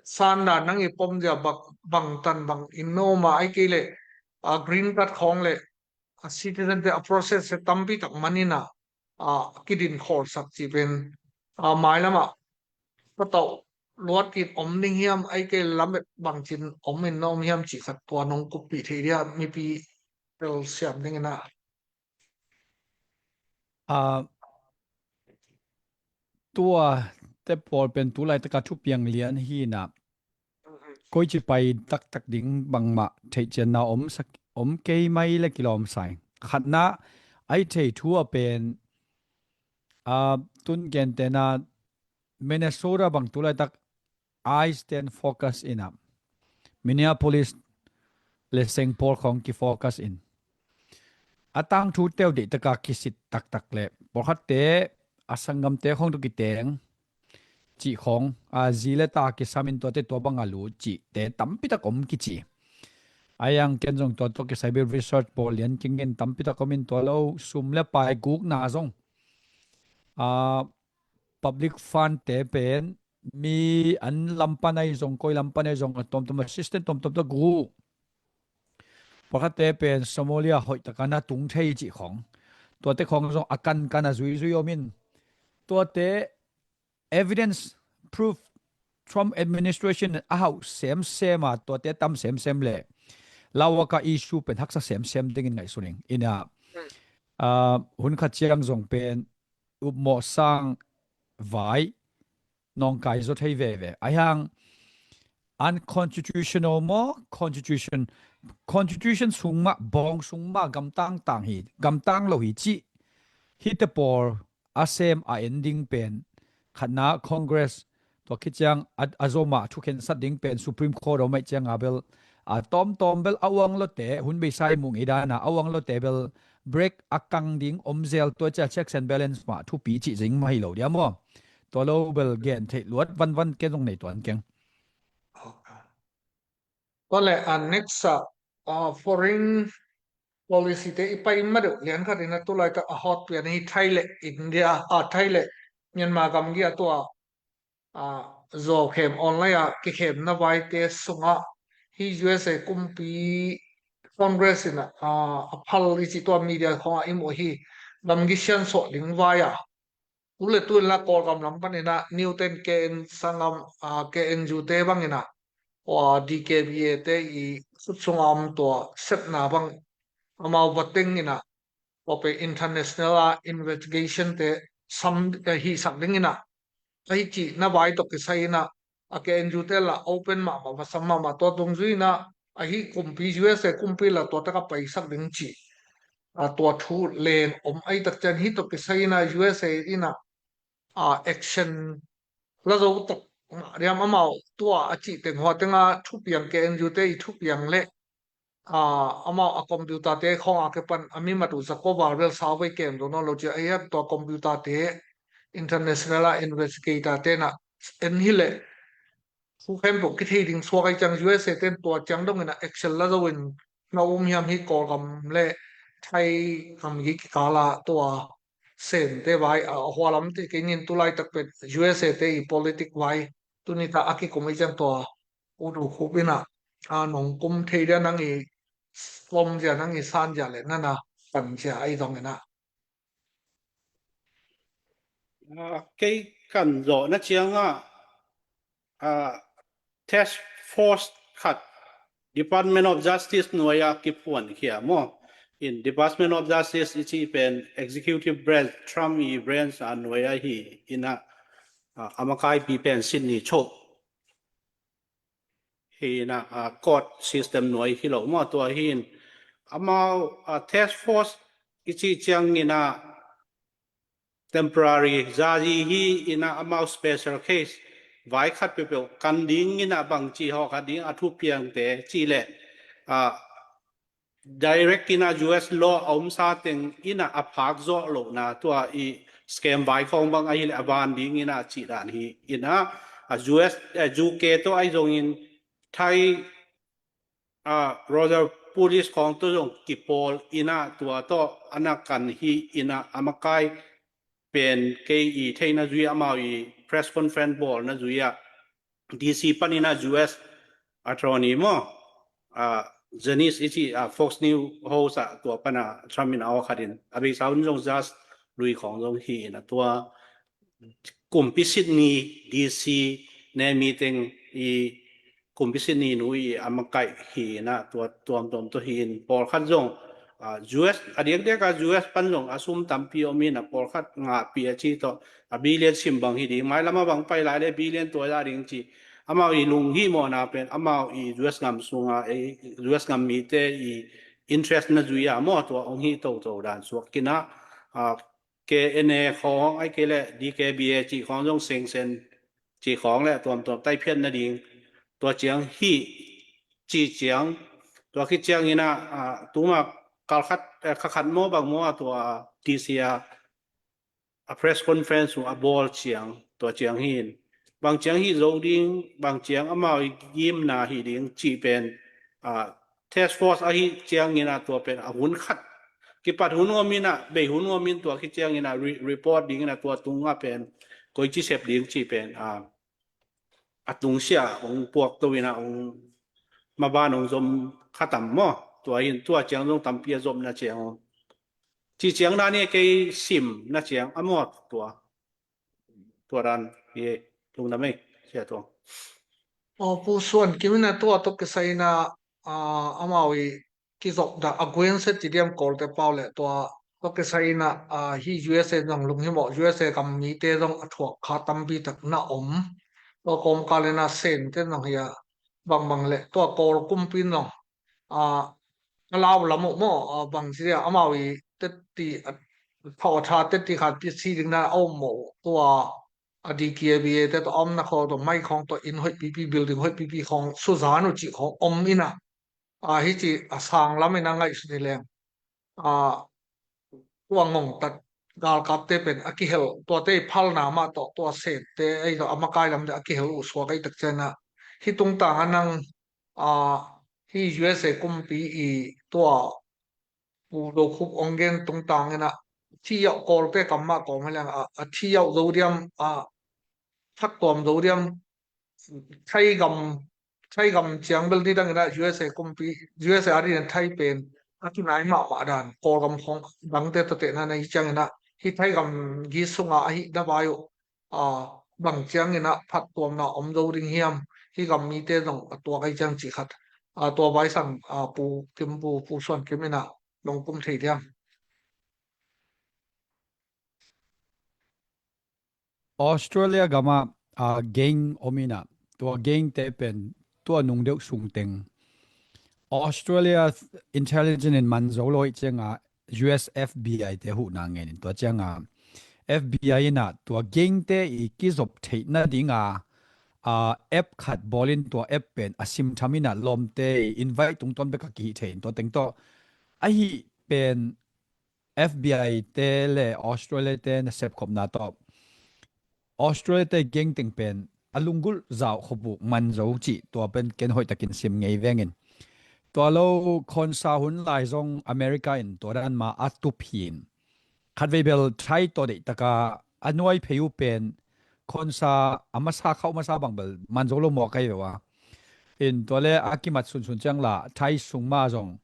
sandan, nang i pom zia bang, bangtan bang in na om a, ahih kei leh, ah, green card khawng le, ah, citizen te a process he tampi tak man in ah, ah, kidin khawlsak cih pen, ah, mailam ah patauh luat in om ding hiam, ahih kei leh lamet bangcin om in na om hiam cih khat tua nong kuppih thei dia, mipi telsiam ding in ah. Ah, tua te pawl pen tu laitak a thupiang lian hi in ah, koici pai taktak ding bangmah theihcianna om sak, om kei mai le kilawm sa ing. Khatna, a i thei thu a pen, ah, tun gentehna Minnesota bang tu laitak ICE ten focus in ah, Minneapolis le Saint Paul khawng kifocus in, a tangthu te uh deihtak a kisit taktak le pawlkhatte a sanggamte khawng tawh kiteng cih khawng, a, zi le ta kisam in tuate tua bang a lut cihte tampi tak om kici. A yang ken zong tua tawh kisai bel research pawl lian keng in tampi tak om in, tua lo sum le pai gukna zong, a, public fund te pen mi an lam pan ahi zong, koi lam pan ahi zong, a tuamtuam assistant tuamtuam tawh guk. Pawlkhatte pen Somalia hoih taka na tung thei cih khawng, tuate khawng zong a kankan a zuizui om in, tuate evidence, proof, Trump administration a hauh semsem a, tuate tam semsem le Lawaka issue pen haksa semsem dingin ngaihsun ing. Ina, ah, hun khat ciang zong pen upmawh sang vai nawngkai zaw thei veve. Ahi hang unconstitutional maw, constitution, constitution sung mah, bawng sung mah gamtang tang hi, gamtang lo hi cih hite pawl a sem a en ding pen khatna Congress, tua khit ciang a, a zom a thukhensat ding pen Supreme Court om aih ciang a bel a tawmtawm bel a uang lote hun beisa i mung i dana a uang lote bel break a kang ding om zel, tua cia checks and balance mah thupi cih zing mah hi lo dia maw? Tua lo bel gen theih luat vanvan ken zong nei tuan keng. Tua le a next a, a foreign policy te i pai ma deuh lian khat in a tulaitak a hot pian hi Thai le India, a Thai le Myanmar gamgi a tua a zawkhem online a kikhemna vaite sungah hi U S A kumpi Congress in a, a, a phal i cih tua media khawngah i muh hi gamgi siansuah ding vai a. Tu le tu in la Kawlgam lam panin a Newton K N Sangam, a, K N U te bangin a, tua D K B A te i khut sunga om tua sepna bang amau va teng in a, tua pe international a investigation te sam, eh, hihsak ding in a, ahi cih na vai tawh kisai in a, a K N U te la open mahmah va sam mahmah tua tung zui in a, ahi kumpi U S A kumpi la tua taka paisak ding cih a, tua thu leng om ahi tak cian hi tawh kisai in a U S A in a, a, action la zo tak mah diam amau tua a cih teng hua tenga thupiang K N U te i thupiang le, a, amau a computer te khawng a ke pan a mi mat uh za ko val bel sau vei kem do nawn lo cia ahi a tua computer te international a investigator te na en hi le thu khempeuh kithei ding suak ahi ciang U S A ten tua ciang dongin a action la zo in na um hiam hi Kawlgam le Thai gam hi kikala tua sem te vai a, a hua lam te kei nin tulai tak pen U S A te i politic vai tuni ta a kikum ahi ciang tua u du khup in a, a nong kum thei dia nang i slom zia nang i san zia le nana kan zia ahi dong in a. Ah, kei kan zawhna ciangah, ah, task force khat Department of Justice nuai-ah kiphuan khia maw. In Department of Justice i cih pen executive branch, Trump i branch a nuai ahi in a, ah, a makaipi pen Sydney Cho hi in a, ah, court system nuai hi lo maw tua hi in amau, ah, task force i cih ciangin a temporary zazi hi in a amau special case vai khat peuhpeuh kan ding in a bangci hawh khat ding a thupiangte cih leh, ah, direct in a U S law a omsa teng in a a phak zawh lohna tua i scam vai khawng bang ahileh a van ding in a cih dan hi in a, a U S, eh, U K tawh ahi zongin Thai, ah, Royal Police khawng tawh zong kipawl in a tua tawh a na kan hi in a a makai pen kei i theihna zui amau i press conference bawlna zui ah D C panin a U S attorney maw, ah, Janice i cih, ah, Fox News host ah tua pana Trump in a aw khatin a beisa hun zong judge lui khawng zong hi in a tua kumpi Sydney D C ne meeting i kumpi Sydney nu i a makaih hi in a tua tuamtuam tawh hi in pawlkhat zong, ah, U S a diakdiak a U S pan zong a sum tampi om in a pawlkhat ngahpi a ci tawh a billion sim bang hi ding mailam a bang pai lai le billion tua za ding ci amau i lunghimawhna pen amau i U S gam sunga, eh, U S gam mite i interest na zui a maw tua hong hi toto dan suak kina, ah, K N A khawng ai kei le D K B A cih khawng zong sengsen cih khawng le tuamtuam taiphiat nading tua ciang hi cih ciang tua khit ciang in a, ah, tuma kalkhat, eh, khakhat maw bang maw a tua D C a a press conference uh a bawl ciang tua ciang hi in bang ciang hi zo ding bang ciang amau i gimna hi ding cih pen, ah, task force ahi ciangin a tua pen a hun khat kipat hun ngawmin a bei hun ngawmin tua khi ciangin a re-, report dingin a tua tungah pen koici sep ding cih pen, ah, a tungsiah hong puakto in a hong maban hong zom khatam maw tua in tua ciang zong tampi a zomna ciang hong ci ciang na ni kei sim na ciang a mawt tua Tua dan hi ei. Lungdam ei, Sia Tuang. Aw, Pu Suan Kim in a tua tawh kisai in a, aa, amau i kizop dah a guenset ci diam Kawlte pau le tua tawh kisai in a, aa, hi U S A zong lunghimawh, U S A gam mite zong a thuak kha tampi tak na om. Tua kawmkal in a Sente zong hi a bangbang le tua Kawl kumpi in zong, aa, a lau lam uh maw, aa, bang ci dia amau i tetti, a, thau a tha tetti khat pi si ding na a om maw, tua a D K B A te tawh a omna khawng tawh mai khawng tawh inn hoih pipi, building hoih pipi khawng suzan uh cih khawng om in a, a, hi ci a sang lam in a ngaihsut hi leng. A, tua ngongtat galkapte pen a kihel, tuate i phalna mah tawh tua Sente ei tawh a makai lamte a kihel uh suak ei tak ciang a, hi tungtang a nang, a, hi U S A kumpi i tua Pu Do Khup ong gen tungtang in a, thi yauh Kawlte kam mah kawm hi leng a, a thi yauh zo diam, a thak tuam zo diam, Thai gam, Thai gam ciang bel nidang in a U S A kumpi, U S A a rin Thai pen a kinai mahmah dan, Kawlgam khawng dangte tawh tehna na hi ciang in a, hi Thai gam gi sunga ahi na vai uh, aa, bang ciang in a phattuamna om zo ding hiam, hi gam mite zong a tuak ahi ciang cih khat, aa, tua vai sang, aa, Pu Kim, Pu, Pu Suan Kim in a nong kum thei diam? Australia gam ah, aa, gang om in a, tua gangte pen tua nung deuh sung teng Australia intelligence in man zo lo ih ciang a, U S F B I te huhna ngen in tua ciang a, F B I in a tua gangte i kizop theih nading a, aa, app khat bawl in tua app pen a simtham in a lawmte i invite tungtawn bek a kihih thei in tua teng tawh ahi pen F B I te le Australia te nasep khopna tawh Australia te gang teng pen a lunggulh zau khop uh man zo cih tua pen ken hoih takin sim ngei veng in. Tua lo khawnsa hun lai zong America in tua dan mah a tup hi in. Khatvei bel Thai tawh deih tak a a nuai phei uh pen khawnsa a masa khauh masa bang bel man zo lo mawk ahi ve ua. In tua le a kimat sunsun ciang la Thai sung mah zong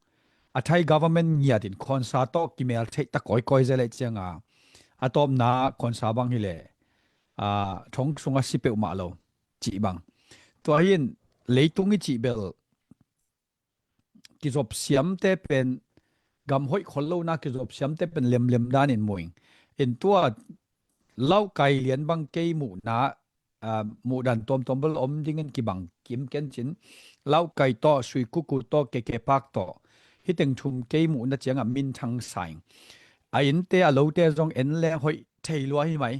a Thai government ngiat in khawnsa tawh kimel theih ta kawikawi zel eh ciang a, a tawpna khawnsa bang hi leh, aa, thong sung a si peuhmah lo cih bang. Tua hi in leitung i cih bel kizop siamte pen gam hoih khol lo na kizop siamte pen lemlem dan in mu ing. In tua Laukai lian bang kei muhna, aa, muhdan tuamtuam bel om ding in kibang kim ken cin. Laukai tawh, Suikuku tawh, K K Park tawh, hi teng thum kei muhna ciang a minthang sa ing. A innte a lote zong en leng hoih thei lua hi mai.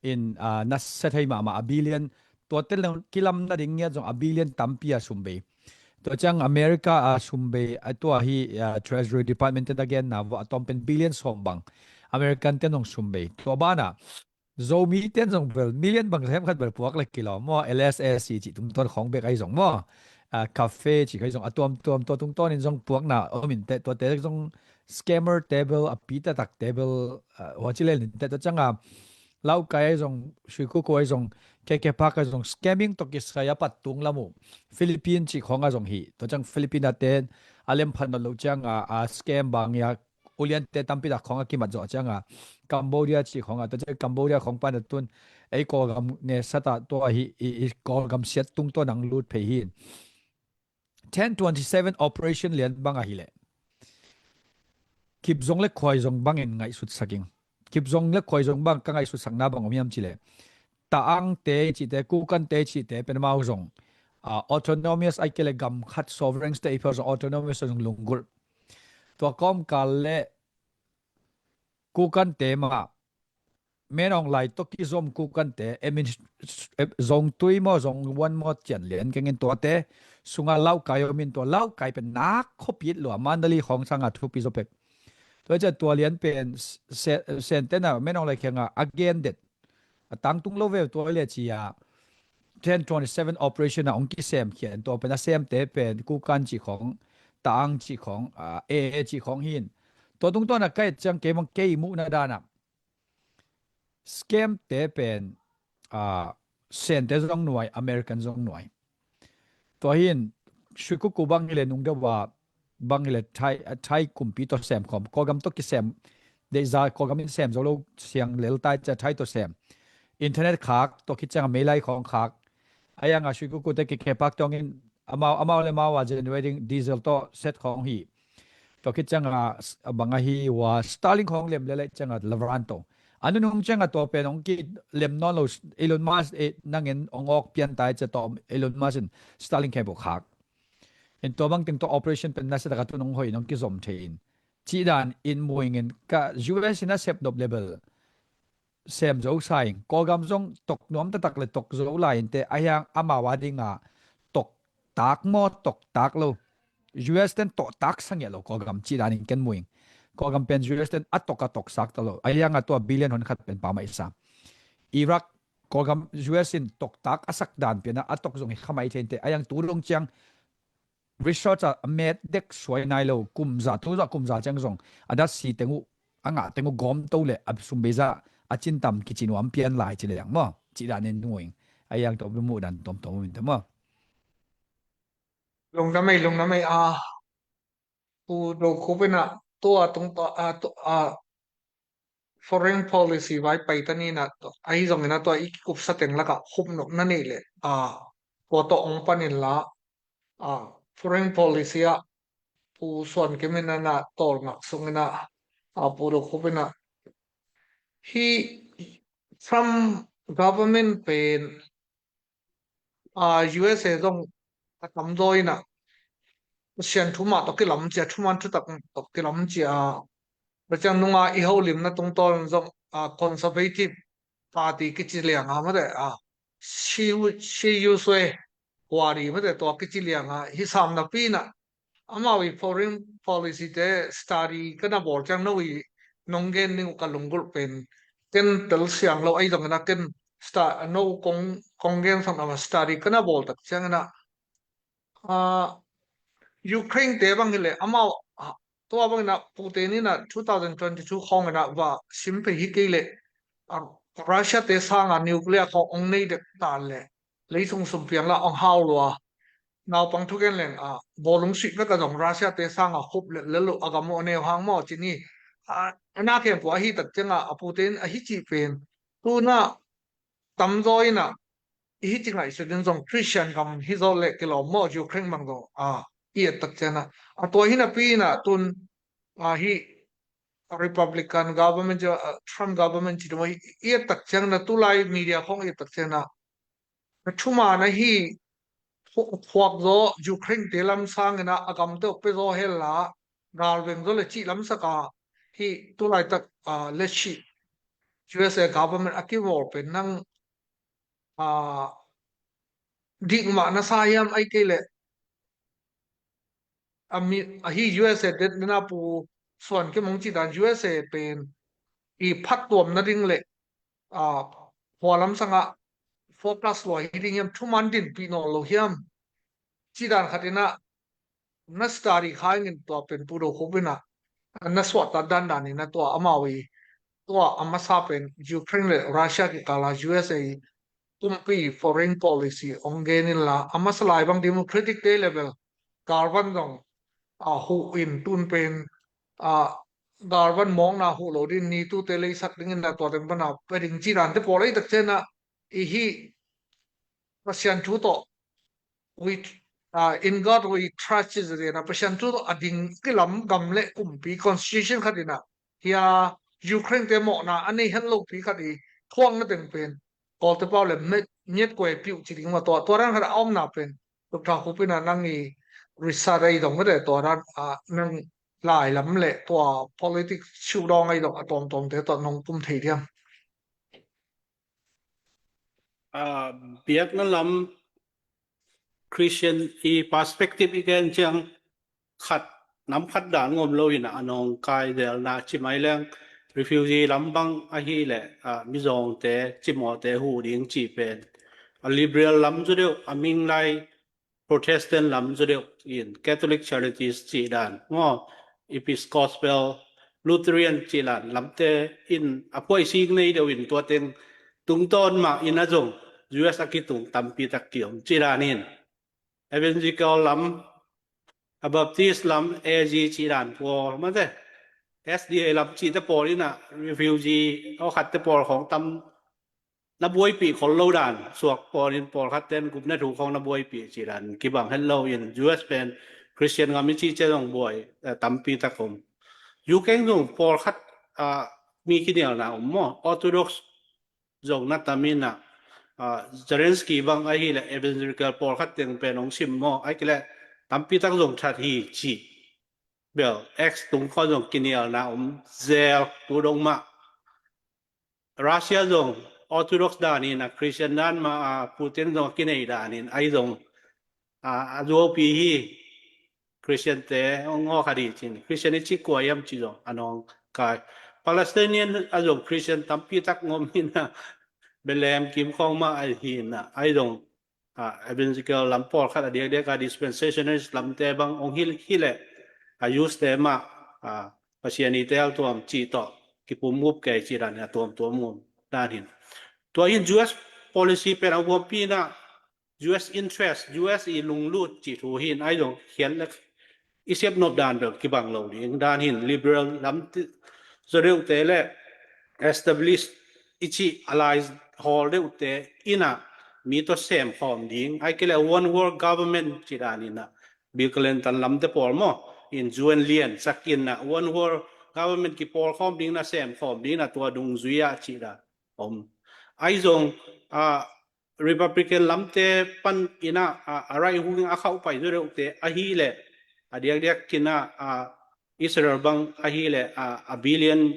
In, aa, nasa thei mahmah a billion, tuate kilam nading ngiat zong a billion tampi a sum bei. Tua ciang America a sum bei, a tua hi, aa, Treasury Department te a genna vua a tawm pen billion sawm bang American ten zong sum bei. Tua banah Zomi ten zong bel million bang sem khat bel puak le kilawm maw, L S S C cih tungtawn khawng bek ahi zong maw, aa, cafe cih kha ahi zong a tuamtuam tua tungtawn in zong puakna om in teh, tuate zong scammer te bel, a pi taktak te bel, aa, hua ci lel in teh, tua ciang a Laukai ahi zong, Suikuku ahi zong, K K Park ahi zong, scamming tawh kisai a pat tung lam uh Philippine cih khawng a zong hi. Tua ciang Philippine a ten a lem phat nawn lo ciang a, a scam bang hi a, uliante tampi tak khawng a kimat zawh ciang a, Cambodia cih khawng a, tua ciang Cambodia khawng pan a tun ei Kawlgam nesat a tua hi, i, i Kawlgam siat tungtawn ang lut phei hi. Ten twenty-seven operation lian bang ahi leh Kipzong le Khuaizong bangin ngaihsutsak ing. Kipzong le Khuaizong bang ka ngaihsutsakna bang om hiam ci leh, Taang te cihte, Kukan te cihte pen amau zong, aa, autonomous ahi kei le gam khat sovereign state i phel zong autonomous zong lunggulh. Tua kawmkal le Kukan te mah, Menawng lai tawh kizom Kukan te, emin, zong tui maw, zong vuan maw, cian lian kengin tuate sunga Laukai om in tua Laukai pen nak khuapit lua, Mandalay khawng sanga thupi zaw pek. Tua cian tua lian pen se-, Sentena Menawng lai khenga a gen det. A tangtung lo ve tua le cia ten twenty-seven operation a ong kisem khian tua pen a semte pen Kukan cih khawng, Taang cih khawng, aa, A A cih khawng hin. Tua tungtawn a ka et ciang kei mong kei muhna dana scam te pen, aa, Sente zong nuai, American zong nuai. Tua hin Suikuku bang hi le nung deuh a bang hi le Thai, Thai kumpi tawh sem khawm. Kawlgam tawh kisem, deihza Kawlgam in sem zo lo siang lel tai cia Thai tawh sem. internet khak, tua khit ciangah meilai khawng khak. Ahi hangah sui kuku te kikhepak tawngin amau, amau le amau a generating diesel tawh set khawng hi. Tua khit ciangah s-, a bang ahi ua Starlink khawng lem leleh ciangah lavan to. A nunung ciangah tua pen hong kilem nawn lo, Elon Musk, eh, nangin hong awk pian tai cia tawh Elon Musk in Starlink khempeuh khak. In tua bang teng tua operation pen nasia taka tun hong hoih in hong kizom thei in. Cih dan in muingin ka U S in a sep nop level sem zo sa ing. Kawlgam zong tok nuam taktak le tok zo lai in te ahi hang amau a dinga tok tak maw, tok tak lo. U S ten tawh tak sa ngiat lo Kawlgam cih dan in ken muing. Kawlgam pen U S ten a tok a tok sak ta lo. Ahi hangah tua billion hon khat pen pamah i sa. Iraq, Kawlgam U S in toktak a sak dan pianah a tok zong hi khamai thei in te, a yang tu dong ciang research ah a met dek suai nai lo, kum za, tu za kum za ciang zong a dat si teng uh, a ngah teng uh gawm to le a sum bei za a cin tam kici nuam pian lai ci le yang maw, ci dan in nguing. A yang tawh muh dan tawmtawm um in te maw. Lungdam ei, lungdam ei a. Pu Do Khup in ah tua tung tua, a, tua, a, foreign policy vai pai ta ni in ah, ahi zongin ah tua i kikupsa teng lakah khupnop na neih leh, a, tua tawh ong pan inla, a, foreign policy ah Pu Suan Kim in ah na tawlngak sungin ah, a, Pu Do Khup in ah hih Trump government pen, a, U S A zong a tamzaw in ah Pasian thu mah tawh kilam cia, thuman thutak tawh kilam cia. Tua ciang nunga i holimna tungtawn zong, a, Conservative Party kici lianga mate, a, Shi, Shi Yu Sue Huari mate tua kici lianga hi sam napi in ah amau i foreign policy te study ka na bawl ciang no i nong gen ning uh ka lunggulh pen ken tel siang lo ahi zongin ah ken sta-, no kong, kong gen sang ama study ka na bawl tak ciangin ah, a, Ukraine te bang hileh amau, a, tua bangin ah Putin in ah two thousand twenty-two khawngin ah va sim pei hi kei leh, a, Russia te sanga nuclear khawng ong nei dek ta leh leisung sumpiang la ong hau lua. Naupang thugen leng, a, bawlung suih vek a zong Russia te sanga khup lel lel uh a gam uh a neu hang maw ci ni. A, a na khempeuh ahi tak ciangah a Putin ahi cih pen. Tu in ah tamzaw in ah i hi ci ngaihsut in zong Christian gam hi zaw leh kilawm maw Ukraine bang zong, a, i et tak ciangah. A tua hi napi in ah tun, a, hih Republican government, a, Trump government ci dum i et tak ciangin ah tulai media khawng i et tak ciangin ah a thuman ahi phu-, phuak zaw Ukraine te lam sangin ah a gamte uh pia zaw hel la, galveng zaw le cih lamsak a hih tulaitak, a, le cih U S A government a kimawl pen nang, a, dik mah na sa hiam ai kei leh a mi, a hi U S A det dena Pu Suan Kim hong ci dan U S A pen i phattuam nading le, a, hua lam sangah focus lua hi ding hiam, thuman dinpih nawn lo hiam? Ci dan khat in ah na study kha ingin tua pen Pu Do Khup in ah na suahtak dandan in ah tua amau i tua a masa pen Ukraine le Russia kikala U S A kumpi foreign policy ong gen inla, a masa lai bang democratic te level galvan zong, a, huh in tun pen, a, galvan mawkna huh lo ding, NATO te leisak dingin na tua teng pana pia ding ci dan te pawl ei tak ciangin ah i hih Pasian thu tawh we, a, in God we trust ci zena Pasian thu tawh a ding kilam gam le kumpi constitution khat in ah hia Ukraine te mawhna a nei hen lopi khat i thuakna teng pen Kawlte pau le met, miat kuai piuh ci ding ma tua, tua dan khat a omna pen Doctor Khup in ah nang i research ei dong mate tua dan, a, nang lai lam le tua politics siu dawng ei dong a tawmtawmte tawh nong pum thei diam? A, biakna lam Christian i perspective i gen ciang khat, nam khat dan ngom lo in a nawngkai zelna ci mai leng refugee lam bang ahih leh, a, mizawngte, cimawhte huh ding cih pen a liberal lam zaw deuh, a ming lai Protestant lam zaw deuh in Catholic Charities cih dan maw, Episcopal, Lutheran cih dan lamte in a phuaisik nei deuh in tua teng tungtawn mah in a zong U S a kitung tampi tak kiom cih dan in Evangelical lam, a Baptist lam, A G cih dan pawl mate, S D A lam cihte pawl in a refugee awkhatte pawl khawng tam na buaipih khol lo dan, suak pawlin pawlkhat ten gupna thu khawng na buaipih cih dan kibang het lo in, U S pen Christian gam i cih ciang zong buai, eh, tampi tak om. U K zong pawlkhat, ah, mi kinialna om maw, Orthodox zong na tam in ah, ah, Zelensky bang ahih leh evangelical pawlkhat teng pen hong sim maw, ahih kei leh tampi tak zong that hi cih bel X tung khawng zong kinialna om zel tu dong mah. Russia zong Orthodox dan in ah, Christian dan mah, ah, Putin zong a kinei dan in, ahi zong, ah, a zuaupi hi, Christian te hong ngawh kha ding cin, Christian i cih kua hiam cih zong a nawng kai. Palestinian ah zong Christian tampi tak ngom hi in ah, Bethlehem kim khawng mah ahi in ah, ahi zong, ah, evangelical lam pawlkhat a diakdiak a dispensationalist lamte bang hong hi, hi leh, a Jews te mah, ah, Pasian i tel tuam cih tawh kipum gup kei cih dan in a tuamtuam ngom dan hi in. Tua hi in U S policy pen a huampi in ah, U S interest, U S i lunglut cih thu hi in, ahi zong khiat leh i sep nop dan bel kibang lo ding dan hi in, liberal lam ti, zaw deuhte leh establish i cih alliance hawl deuhte in ah mi tawh sem khawm ding, ahih kei leh one world government cih dan in ah, Bill Clinton lamte pawl maw, in U N lian sak in ah one world government kipawl khawm ding in ah, sem khawm ding in ah, tua dungzui ah cih dan om. Ahi zong, ah, Republican lamte pan in ah, ah, a right wing a khauh pai zaw deuhte ahih leh, a diakdiak in ah, ah, Israel bang ahih leh, ah, a billion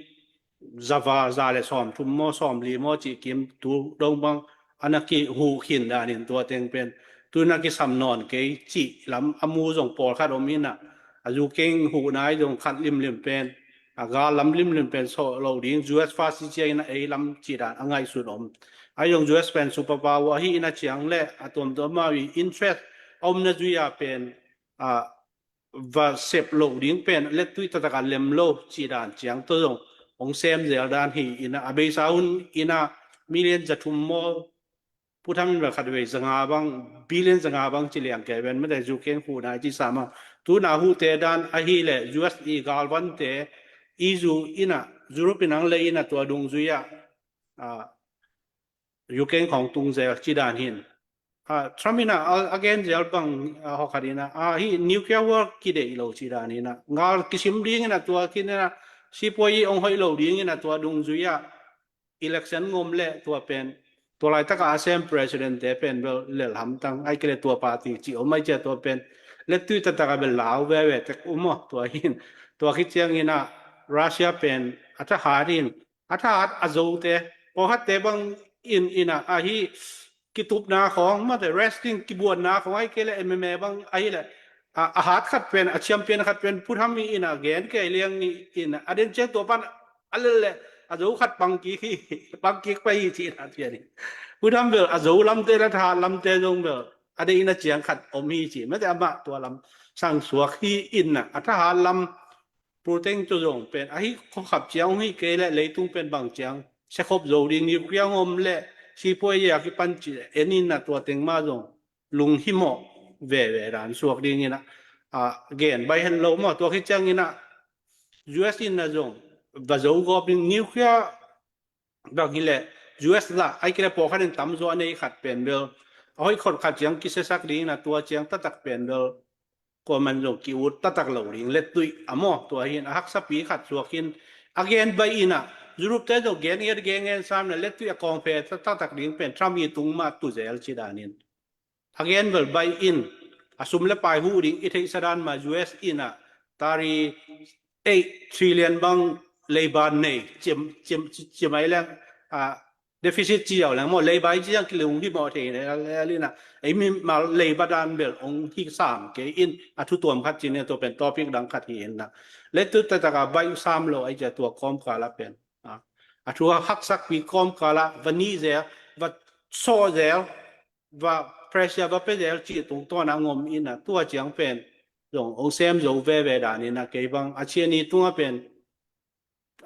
za val, za leh sawmthum maw, sawmli maw cih kim tu dong bang a na kihuh khin dan in, tua teng pen tu in ah kisam nawn kei cih lam a mu zong pawlkhat om in ah, a U K huhna i zong khat limlim pen, a gal lam limlim pen sawh lo ding, U S fascist ciang in ah ei lam cih dan a ngaihsut om. Ahi zong U S pen superpower ahi in ah ciang leh a tuamtuam mah i interest a omna zui ah pen, ah, va sep loh ding pen lettui taktak a lem lo cih dan ciang tawh zong hong sem zel dan hi in ah, a beisa hun in ah million za thum maw, Pu Tham in bel khatvei za nga bang, billion za nga bang ci liang kei ven, mate U K huhna i cih sam a. Tu in ah huhte dan ahih leh U S i galvante i zu in ah, Europe in hong lei in ah, tua dungzui ah, ah, U K khawng tung zel cih dan hi in. Ah, Trump in ah a, a gen zel bang, ah, hawkhat in ah, ah, hih nuclear war kideih lo cih dan hi in ah, gal kisim ding in ah, tua khin in ah, sipuai i hong hoih lo ding in ah, tua dungzui ah election ngom leh tua pen, tua laitak a a sem president te pen bel lel hamtang, ahih kei leh tua party cih om, ahih ciang tua pen lettui taktak a bel lau veve tek um aw, tua hi in. Tua khit ciang in ah Russia pen a thahat in, a thahat a zote, pawlkhatte bang in, in ah, ahi kitupna khawng, mate wrestling kibuanna khawng, ahih kei leh M M A bang ahih leh, a, a hat khat pen, a champion khat pen Pu Tham in ah gen kei liang in ah, a den ciang tua pan a lel leh a zo khat pang kik hi, pang kik pah hi cih dan pian hi. Pu Tham bel a zo lamte leh thahat lamte zong bel a deihna ciang khat om hi cih, mate amah tua lam sang suak hi in ah, a thahat lam Putin tawh zong pen ahi, khuakhap ciang hong hi kei leh leitung pen bang ciang siakhop zo ding, nuclear ngom leh sipuai a kipan cih leh en in ah, tua teng mah zong lunghimawh veve dan suak ding in ah, ah, gen baih het lo maw. Tua khit ciang in ah U S in ah zong va zo gawp ding, nuclear bang hi leh U S lah, ahih kei leh pawlkhat in tamzaw a nei khat pen bel, a hoih khol khat ciang kisiasak ding in ah, tua ciang taktak pen bel kuaman zong ki-ut taktak lo ding, lettui a maw, tua hi in a haksapi khat suak in, a gen baih in ah, Europe te zong gen ngiat gen ngen sam in ah, lettui a kawngphe taktak ding pen Trump i tung mah tu zel cih dan in. A gen bel baih in, a sum leh pai huh ding i theihsa dan mah U S in ah tari eight trillion bang leiba nei, cim, cim, cim ai leng, ah, deficit ci ziau leng maw, leiba i ci ziang kilunghimawh thei lel in ah, ei mimal leiba dan bel hong hi sam kei in, a thu tuam khat ci in, tua pen topic dang khat hi in ah. Lettui taktak a baih sam lo ahih ciang tua kawmkal ah pen, ah, a thu a haksakpi kawmkal ah va nih zel, va sawh zel, va pressure va pia zel cih tungtawn ah ngom in ah, tua ciang pen zong hong sem zo veve dan in ah, kei bang a ciang ni tungah pen,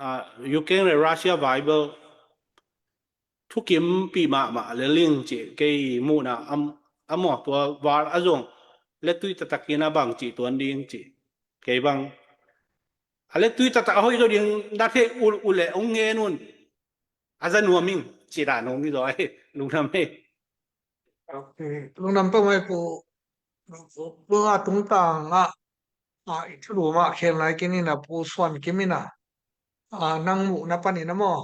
ah, Ukraine leh Russia vai bel thukimpih mahmah lel ing cih kei muhna a, a maw, tua val ah zong lettui taktak in ah bang cih tuan ding cih, kei bang a lettui taktak a hoih zaw ding na theih uh leh hong ngen un, a za nuam ing Ci dan om hi zaw, lungdam hi. Lungdam peuhmah hi Pu. Pu a tungtang ah, ah, i thulu mah khen lai kei ni na Pu Suan Kim in ah, ah, nang muhna panin ah maw,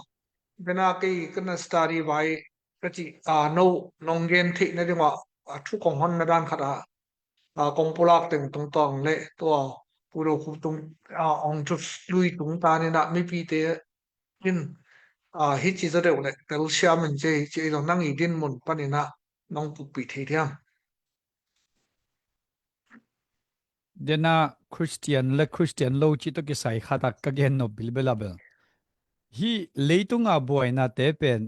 bena kei ka na study vai ka cih, ah, no nong gen theihna ding ah, ah, thu kong honna dan khat ah, ah, kong pulak teng tungtang le tua Pu Do Khup tung, ah, Aung Kyaw Hluh tungtawn in ah mipite in, ah, hih ci zaw deuh le telsiam in ci, ci ei zong nang i dinmun panin ah nong pukpih thei thiam? Dena Christian le Christian lo cih tawh kisai khat ah ka gen nop bilbel a bel, hih leitunga buainate pen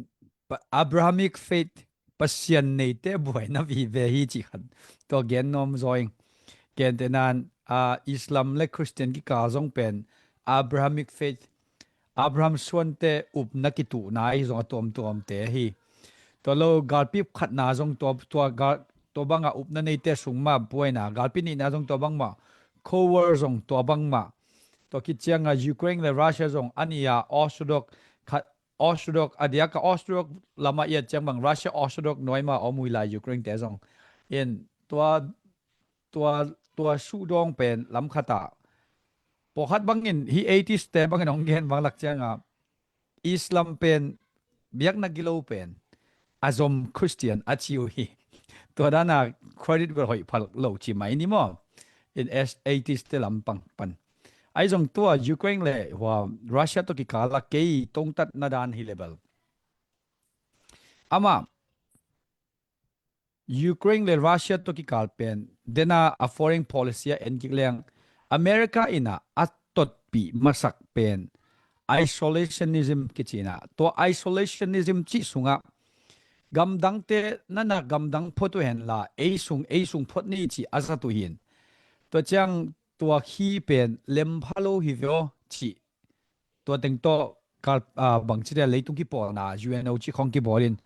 pa-, Abrahamic faith, Pasian neite buaina vive hi cih khat tua gen nuam zaw ing. Gentehna in, ah, Islam le Christian kikal zong pen Abrahamic faith, Abraham suante upna kituhna ahi zong a tuamtuamte hi. Tua lo galpi khatna zong tua, tua gal, tua banga upna neite sung mah buaina, galpi nihna zong tua bangmah, Cold War zong tua bangmah. Tua khit cianga Ukraine le Russia zong a nih a Orthodox khat, Orthodox a diaka Orthodox lama i et ciang bang Russia Orthodox nuai mah om uh hi lai, Ukraine te zong. In tua, tua, tua suhdawng pen lam khat ah pawlkhat bangin hih atheist te bangin hong gen bang lak cianga Islam pen biakna gilo pen a zom Christian a ci uh hi. Tua dana credit bel hoih pha lo ci mai ni maw. In atheist te lampang pan. Ahi zong tua Ukraine le hua Russia tawh kikal a kei tongtatna dan hi le bel, amah Ukraine le Russia tawh kikal pen dena a foreign policy a en kik leng America in ah a totpih masak pen isolationism kici in ah, tua isolationism cih sungah gamdangte nana gamdang phot uh henla ei sung, ei sung phot ni cih a zat uh hin. Tua ciang tua khi pen lem pha lo hi ve aw cih tua teng tawh kal, ah, bangci dia leitung kipawlna U N O cih khawng kibawl in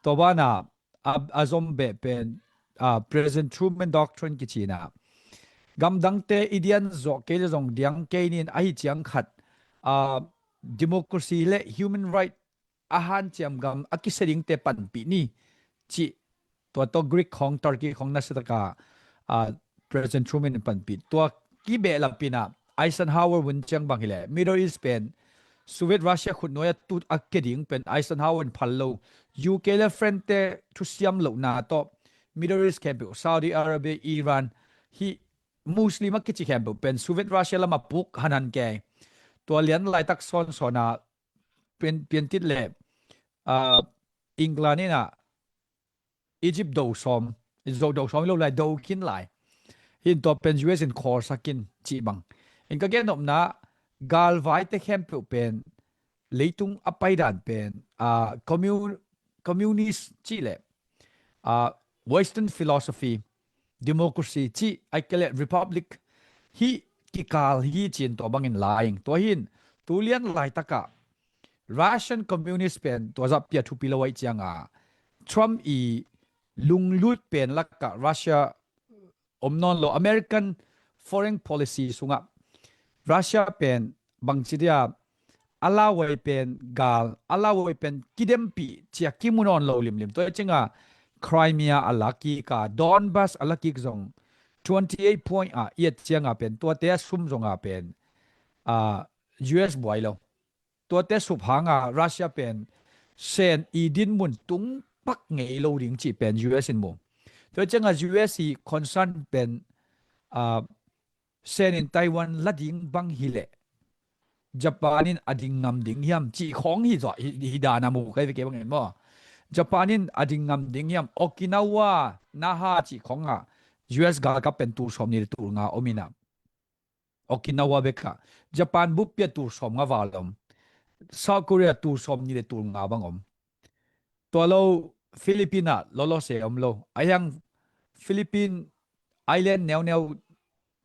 tua bana a, a zom beh pen, ah, President Truman Doctrine kici in ah gamdangte i dian zawh kei le zong diang kei nin ahi ciang khat, ah, democracy le human right a hanciam gam a kisia dingte panpih ni cih tua tawh Greek khawng, Turkey khawng nasia taka, ah, President Truman in panpih. Tua kibehlap in ah Eisenhower vun ciang bang hi le Middle East pen Soviet Russia khutnuai a tut a kia ding pen Eisenhower in phal lo. U K le France te thusiam lohna tawh Middle East khempeuh, Saudi Arabia, Iran, hih Muslim a kici khempeuh pen Soviet Russia lamah puk hanhan kei. Tua lian laitak sawnsawn a pian, piantit le, ah, England in ah Egypt do sawm, zo do sawm lo lai, do khin lai. Hin tua pen U S in khawlsak in cih bang. In ka gen nopna galvaite khempeuh pen leitung a paidan pen, ah, commu-, communist cih le, ah, Western philosophy, democracy cih, ai ke le republic hih kikal hi cin tua bangin lai ing. Tua hin, tu lian laitakah Russian communist pen tua zah pia thupi lo aih cianga Trump i lunglut pen lakah Russia om nawn lo. American foreign policy sungah Russia pen bangci dia a lauhuai pen gal, a lauhuai pen kidempih cia kimu nawn lo limlim. Tua cianga Crimea a lakik a, Donbas a lakik zong twenty eight point a i et cianga pen tuate a sum zonga pen, ah, U S buai lo. Tuate sup hanga Russia pen Sen i dinmun tung pak ngei lo ding cih pen U S in mu. Tua cianga U S i concern pen, ah, Sen in Taiwan la ding bang hileh Japan in a ding ngam ding hiam cih khawng hi zawh, hi, hi dan a mu kai ve kei bangin maw. Japan in a ding ngam ding hiam, Okinawa, Naha cih khawngah U S galkap pen tul sawm ni le tul nga om inah. Okinawa bekah Japan bup pia tul sawm nga val om. South Korea tul sawm ni le tul nga bang om. Tua lo Philippine ah lolo se om lo. Ahiang Philippine island neuneu,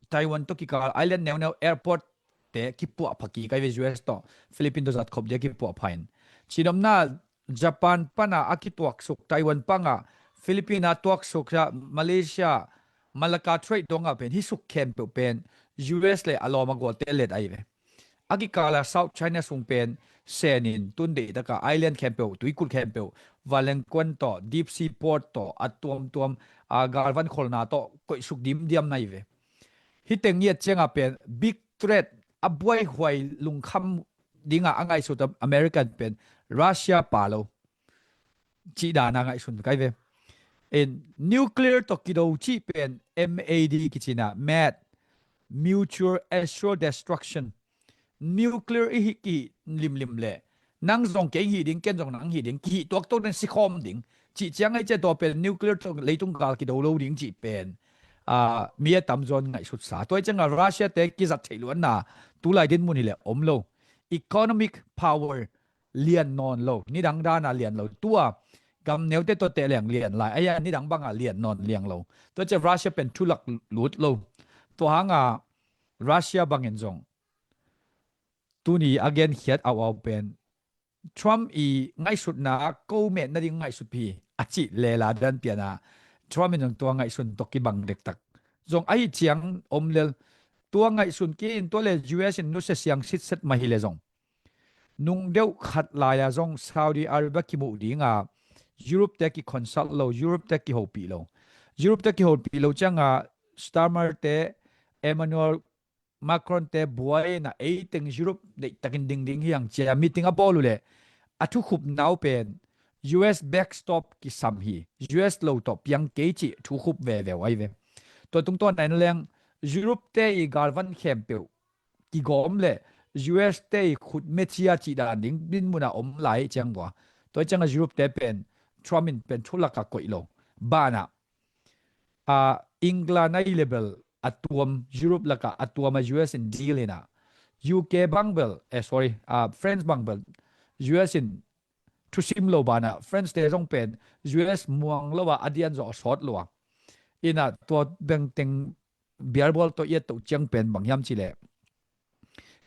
Taiwan tawh kikal island neuneu airport te kipuah pha kik ai ve U S tawh. Philippine tawh zat khop dia kipuah pha in. Cinomna Japan pana a kituaksuk, Taiwan panga Philippine a tuaksuk, Malaysia, Malacca Strait dongah pen hih suk khempeuh pen U S le a lawm a gualte let ahi ve. A kikala South China Sea pen senin tun deihtaka island khempeuh, tuikulh khempeuh, vanlengkuan tawh, deep sea port tawh, a tuamtuam, a galvan kholna tawh koihsuk dimdiam na hi ve. Hih teng i et cianga pen big threat, a buaihuai lungkham dinga a ngaihsut American pen Russia pa lo cih dana ngaihsun kai ve. In nuclear tawh kido cih pen M A D kicina, mad, mutual assured destruction. Nuclear i hih kihih limlim leh nang zong kei hih ding, ken zong nang hih ding, kihih tuaktuak ding, sikhawm ding cih ciang ai cia tua pen nuclear tawh leitung gal kido lo ding cih pen, ah, mi a tamzaw in ngaihsutsa. Tua i cianga Russia te kizat theih luatna tulai dinmun hileh om lo. Economic power lian nawn lo, nidang dana lian lo. Tua gam neute tawh tehleng lian lai, aia nidang banga lian nawn liang lo. Tua cia Russia pen thulak lut lo. Tua hanga Russia bangin zong tuni a genkhiat auau pen Trump i ngaihsutna ko met nading ngaihsut hi a cih lela dan piana Trump in zong tua ngaihsun tawh kibang dektak zong ahi ciang om lel. Tua ngaihsun kei in tua le U S in nusia siang sitset mah hi le zong nung deuh khat lai-a zong Saudi Arabia kimuh dinga Europe te kiconsult lo, Europe te kihopih lo. Europe te kihopih lo cianga Starmer te, Emmanuel Macron te buaina eiteng Europe deihtakin ding ding hiang cia meeting a bawl uh leh a thukhupna uh pen U S backstop kisam hi, U S lo tawh piang kei cih thukhup veve uh ai ve. Tua tungtawn a en leng Europe te i galvan khempeuh kigawm le U S te i khut mecia cih dan ding dinmuna om lai ciang vua. Tua cianga Europe te pen Trump in pen thulaka koih lo. Banah, a, England a i le bel a tuam, Europe laka a tuam a U S in deal hina. U K bang bel, eh, sorry, a, France bang bel U S in thusim lo banah France te zong pen U S muang lo a, a dian zawh sawt lo a. Ina tua bengteng bialbual tawh i et toh ciang pen bang hiam cih leh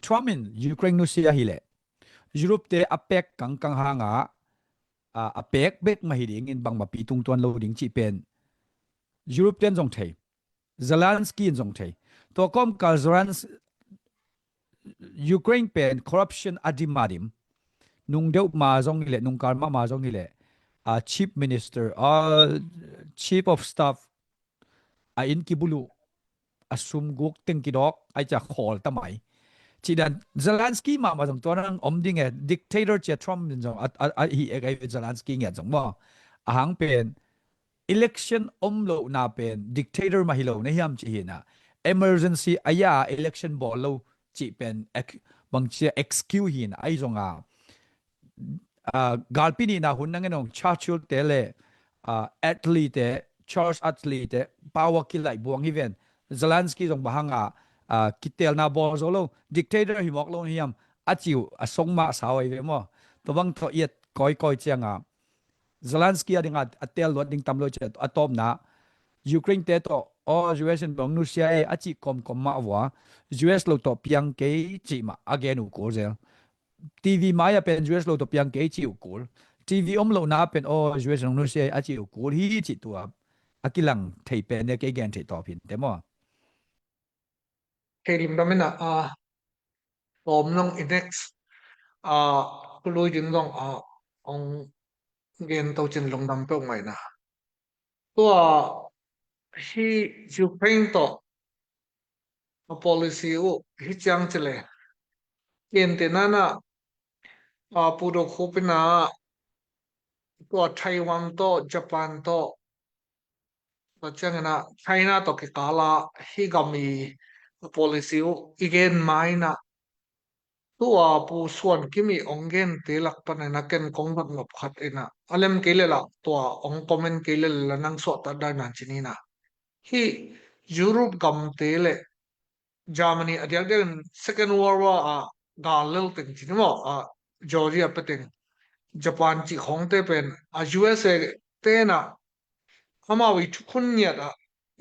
Trump in Ukraine nusia hi leh Europe te a pek kangkang hanga, a, a pek bek mah hi dingin bangmapi tungtuan lo ding cih pen Europe ten zong thei, Zelensky in zong thei. Tua kawmkal Zelens-, Ukraine pen corruption a dim a dim. Nung deuh ma zong hi leh, nungkal mahmah zong hi leh, a, chief minister, a, chief of staff, a inn kibuluh, a sum guk teng kidawk, ai cia khawl ta mai. Cih dan Zelensky mahmah zong tua nang om ding e, dictator cia Trump in zong a, a, a hi ek ai Zelensky ngiat zong maw. A hang pen election om lohna pen dictator mah hi lo na hiam cih hina. Emergency a ya election bawl lo cih pen ex-, bang cia excuse hina ai zonga. A, galpi nihna hun nang en ong Churchill te le, a, Attlee te, Charles Attlee te, power kilaih buang hi ven. Zelensky zong bang hanga, a, kitelna bawl zo lo, dictator hi mawk lo na hiam, a ci uh, a song mah sau ai ve maw. Tua bang tawh i et kawikawi cianga Zelensky a dinga a tel luat ding tam lo cia a tawpna Ukraine te tawh, aw, U S in bang nusia e, a cih kawmkawm mah vua, U S lo tawh piang kei cih mah a gen uh kul zel. T V mai-ah pen U S lo tawh piang kei cih uh kul. T V om lohna pen aw U S in hong nusia a cih uh kul hi cih tua a kilang thei pen ne kei gen theih tawp hin te maw? Thei limdam in a, a, tawm nong i next, a, khului ding dong a, hong gen to cin lungdam peuh ngaihna. Tua hi Ukraine tawh a policy uh hi ciang ci le. Kente nana a pudo khupina tua Taiwan tawh Japan tawh tua ciangina China tawh kikala hi gam i a policy uh i gen maina tua Pu Suan Kim i ong gen te lak panina ken kong vat nop khat ina a lem kei lela tua ong comment kei lela nang suahtak dai nan cinina. Hi Europe gam te le Germany a diakdiak in Second World War a gal lel teng cini maw a Georgia pe teng Japan cih khawngte pen a U S A tena amau i thukhun ngiat a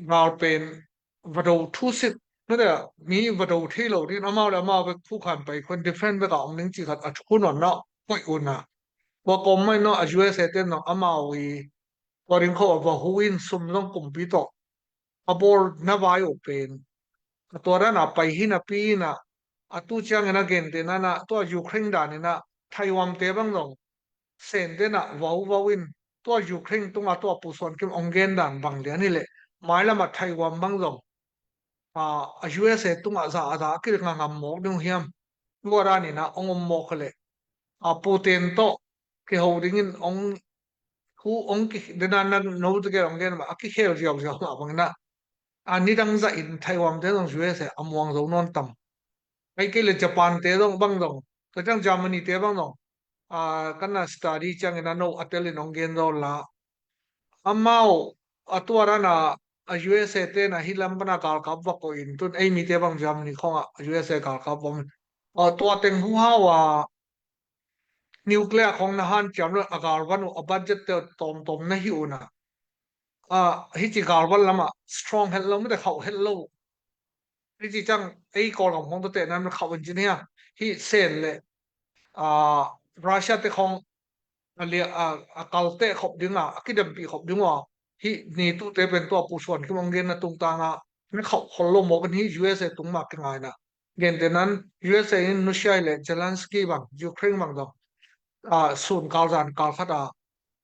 gal pen vado thusit nate mi vado thei lo din amau le amau bek thukhan pai khun defense bek a om ding cih khat a thukhun on na koih un na. Tua kawm mai no a U S A ten no amau i tua ding kho a va hu in sum zong kumpi tawh a bawl na vai uh pen a tua dan a pai hi napi ina a tu ciangin a gente nana tua Ukraine dan ina Taiwan te bang zong Sen te na vauvau in tua Ukraine tunga tua pusuan kim ong gen dan bang lian hi leh, mailam a Taiwan bang zong a, a U S A tunga za a za a kil ngangam mawk ding uh hiam? Tua dan ina ong om mawk leh, a, Putin tawh kiho dingin ong hu ong ki dena na no te ke ong gen ma a kikhel ziau ziau ma bang ina a nidang zah in Taiwan te zong U S A a muang zo nawn tam. Ai kei le Japan te zong bang zong, tua ciang Germany te bang zong, a, kan na study ciangin a no a tel in ong gen zo la. Amau a tua dan a, a U S A te na hi lam pana galkap va ko in tun ei mi te bang Germany khong a U S A galkap va om. A, tua teng hu hau a nuclear khong na han ciam lo a galvan uh a budget te tawmtawm na hi una. A, hi ci galvan lama strong het lo, mite khauh het lo. Hi ci ciang ei Kawlgam khong tate nan khauh in ci nia. Hi Sen le, a, Russia te khong a lia, a, a kalte khop dinga, a kidempi khop dinga. Hi NATO te pen tua pusuan kim ong gen na tungtanga na khauh khol lo mawk in hi U S A tung ma kingaina. Gente nan U S A in nusia le Zelensky bang, Ukraine bang dong, a, sun kal zan kal khat a,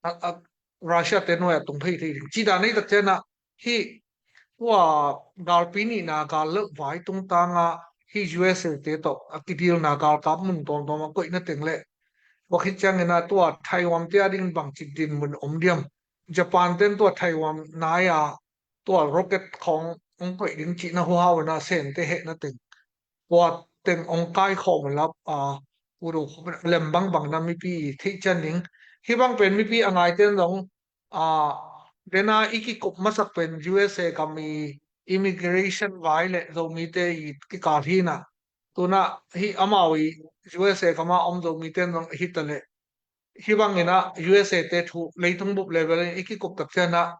a, a, Russia te nuai a tung phei thei ding. Ci dan ei tak ciana hi tua galpi nihna gal leuh vai tungtanga hi U S A te tawh a kidilna galkap mun tawmtawm a koihna teng le tua khit ciangina tua Taiwan te a ding bang ci dinmun om diam? Japan ten tua Taiwan nai a tua rocket khong ong koih ding cihna hu hau ina Sen te hehna teng tua teng ong kaikhawm lap a, pu do khop lem bang bang na mipi i theih cian ding. Hi bang pen mipi a ngai ten zong, a, dena i kikup masak pen U S A kam i immigration vai le Zomite i kikal hi na. Tuna hi amau i U S A kama om Zomite zong hi ta le. Hi bangina U S A te thu leitung bup level in i kikup tak ciana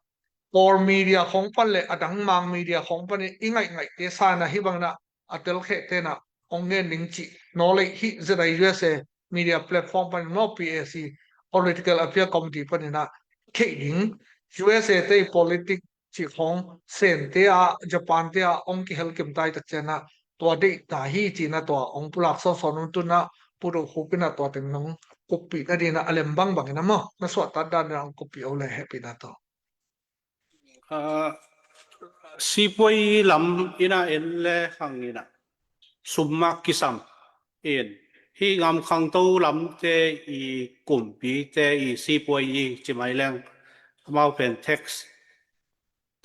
Kawl media khong pan le a dang mang media khong pan i ngaih ngaih te sana hi bangina a telkheh tena ong ngen ding cih naw lei hi zeta U S A media platform pan naw P A C Political Affairs Committee panina kheh ding U S A te politic cih khong Sen te a Japan te a ong kihel kim tai tak ciana tua deih ta hi cina tua ong pulak sawn sawn un tuna pu do khupina tua teng nong kuppih na dina a lem bang bangina maw na suahtat dan dina ong kuppih o le hehpihna tawh. Ah, sipuai lam ina en le hang ina summa kisam in hi ngam khangto lamte i kumpi te i sipuai i cimai leng amau pen tax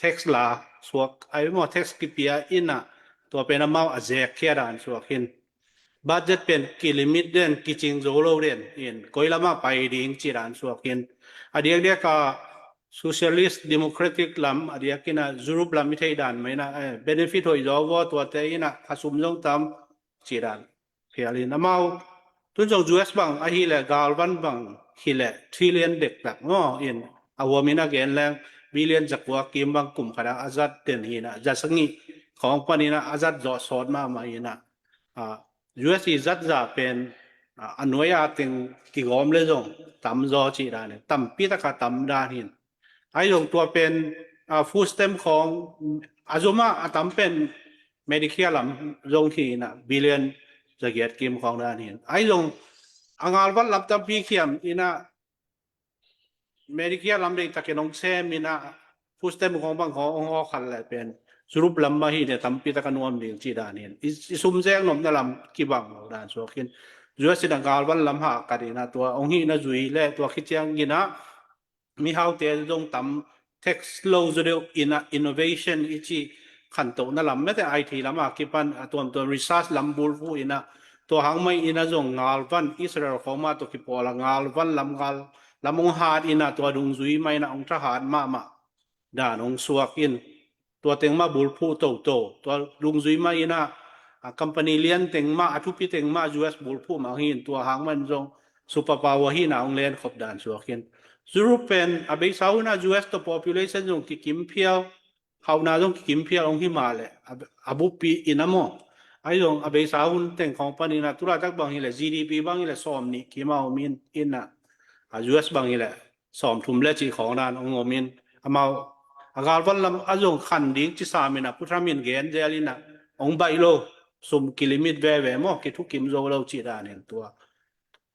tax la suak ai maw tax kipia ina tua pen amau a zek khia dan suak hin budget pen kilimit den kicing zo lo den in koi lama pai ding ci dan suak hin a diakdiak a socialist democratic lam a diak ina Europe lam i thei dan mai na eh, benefit hoi zo vo tua te ina a sum zong tam ci dan phial in amau tun zong U S bang ahi le galvan bang hi le trillion dek tak maw in a huam in a gen leng billion zakua kim bang kum khada a zat den hi na za sangi khong pan ina a zat zo sawt ma ma ina a, U S i zat za pen a, a nuai a teng kigawm le zong tam zaw ci dan tampi taka tam dan hin ai zong tua pen a, food stamp khong a zoma a tam pen Medicare lam zong hi ina billion zagiat kim khong dan hin ai zong a ngalvat lam tampi khiam ina Medicare lam dei takin hong sem ina food stamp khong bang khong hong hawk khat le pen Europe lam mah hi ne tampi taka nuam ding ci dan hin i sum zek nopna lam kibang lo dan suak hin U S in a galvan lam ha kat ina tua hong hihna zui le tua khiciang ina mihaute zong tam tax lo zu deuh ina innovation i ci khantohna lam mete I T lam a kipan a tuamtuam research lam bulphuh ina tua hang mai ina zong ngalvan Israel khong mah tua kipawl a ngalvan lam ngal lam hong hat ina tua dungzui mah ina hong thahat mahmah dan hong suak in tua teng mah bulphuh toto tua dungzui mah ina a company lian teng mah a thupi teng mah U S bulphuh mah hi in tua hang mah in zong superpower hi ina hong len khop dan suak in Europe pen a beisa hun a U S tawh population zong kikim phial hauhna zong kikim phial hong hi mah le a buppi ina maw ai zong a beisa hun teng khong pan ina tulaitak bang hi le G D P bang hi le sawm nih kim a om in ina a U S bang hi le sawm thum le cih khawng dan hong om in amau a galvan lam a zong khan ding ci sam in a Pu Trump in gen zel in a hong baih lo sum kilimit veve maw kithukim zo lo cih dan in tua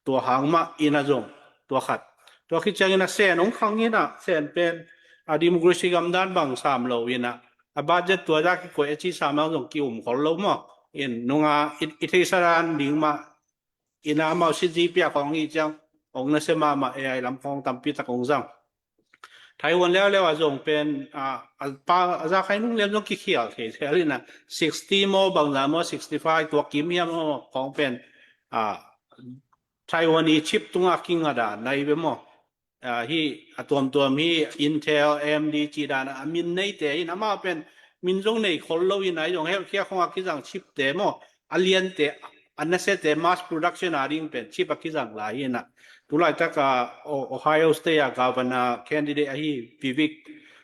Tua hang mah in a zong, tua khat. Tua khit ciangin a Sen hong khang in a, Sen pen a democracy gamdan bang sam lo in a, a budget tua za kikoih a ci sam ang zong ki-um khol lo maw? In nunga i, i theihsa dan ding mah in a, amau sitzi piak khawng hi ciang hong nasia mahmah, A I lam khawng tampi tak hong zang. Taiwan leuleu a zong pen a, a pa a za khai nung liam zong kikhial thei thei in a, sixty maw bang za maw, sixty five tua kim hiam maw khawng pen a, Taiwan i chip tunga kinga dan nai ve maw? A, hi a tuamtuam hi Intel, A M D ci dan a min neite in amau pen min zong nei khol lo in a, zong healthcare khong a kizang chip te maw, a liante, a nasiate mass production a ding pen chip a kizang lai in a. Tulaitak a O-, Ohio State a governor candidate ahi Vivek,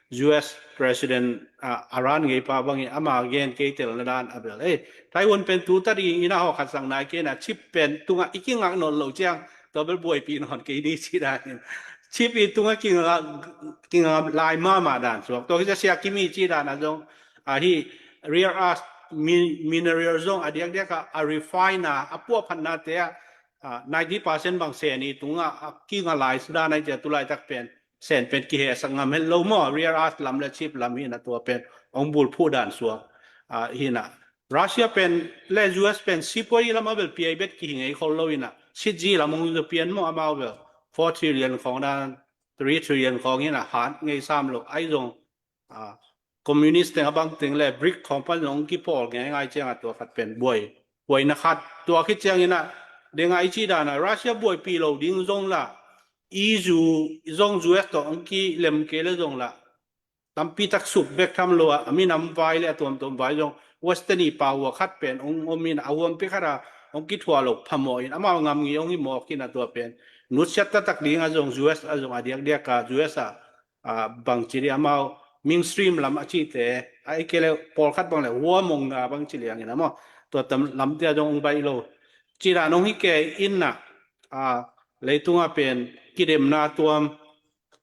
U S president a, a ran ngei pa bangin ama gen kei tel na dan a bel. Eh, Taiwan pen tu ta ding in a haw khat sang nai kei na chip pen tunga i kingak nawn lo ciang tua bel buaipi nawn kei ni ci dan in. Chip i tunga kinga, kinga lai mahmah dan suak. Tua hi sia kimi ci dan a zong a hi rare earth min-, mineral zong a diakdiak a, a refine a, a puahphatna te a, a, ninety percent bang Sen i tunga a kinga lai sudan ai cia tulaitak pen Sen pen kihesak ngam het lo maw, rare earth lam le chip lam hi na tua pen hong bulphuh dan suak a, hi na. Russia pen le U S pen sipuai lam a bel piai bet kihing ei khol lo in a, sitzi lam hong pian maw amau bel four trillion khawng dan, three trillion khawng in a hat ngei sam lo ai zong a, communist teng a bang teng le bric khawng pan zong kipawl ngeingai ciang a tua khat pen buai, buaina khat. Tua khit ciang in a deng a i ci dan a Russia buaipi lo ding zong la, E U zong U S tawh hong kilem kei le zong la, tampi tak suk bek tham lo a, a minam vai le a tuamtuam vai zong Western i pau a khat pen hong om in a huampi khat a hong kithuah lo phamawh in amau ngam ngi hong hi mawk in a tua pen nutsiat taktak ding a zong U S a zong a diakdiak a U S a a, bangci di amau mainstream lam a cihte, a i kei le pawlkhat bang le huamong na bangci liangin a maw, tua tam lamte a zong hong baih lo. Ci dan hong hi kei in na, a, leitunga pen kidemna tuam,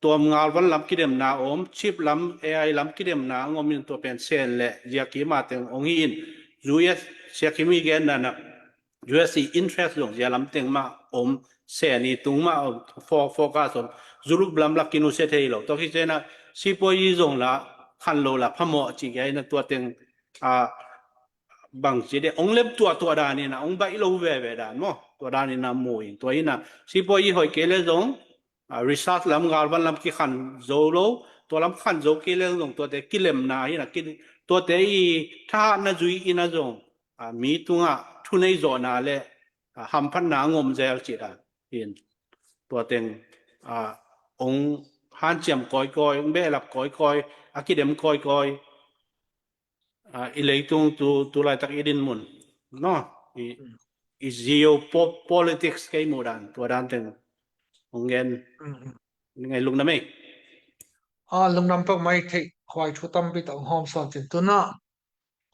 tuam ngalvan lam kidemna om, chip lam, A I lam kidemna hong om in tua pen Sen le ziaki mateng hong hi in, U S siakimi gen dan a, U S i interest zong zia lamteng mah om, Sen i tung mah om, fo-, focus om, zulup lam lak kinusia thei lo. Tua khit ciang a sipuai i zong la khan lo la phamawh ci kei na tua teng a bangci de hong lem tua tua dan in a hong baih lo veve dan maw. Tua dan in a mu in tua in a sipuai i hoih kei le zong a, research lam galvan lam kikhan zo lo, tua lam khan zo kei le zong tuate kilemna hi na, ki, tuate i thahatna zui in a zong a, mi tungah thunei zawhna le a, hamphatna a ngom zel cih dan in tua teng a, hong hanciam kawikawi, hong behlap kawikawi, a kidem kawikawi. A, i leitung tu, tu laitak i dinmun no, i, i geopolitics kei muh dan, tua dan teng hong gen. Ngai lungdam ei. A, lungdam pek mai thei, huai thu tampi tak hong hawm sawn cin tuna.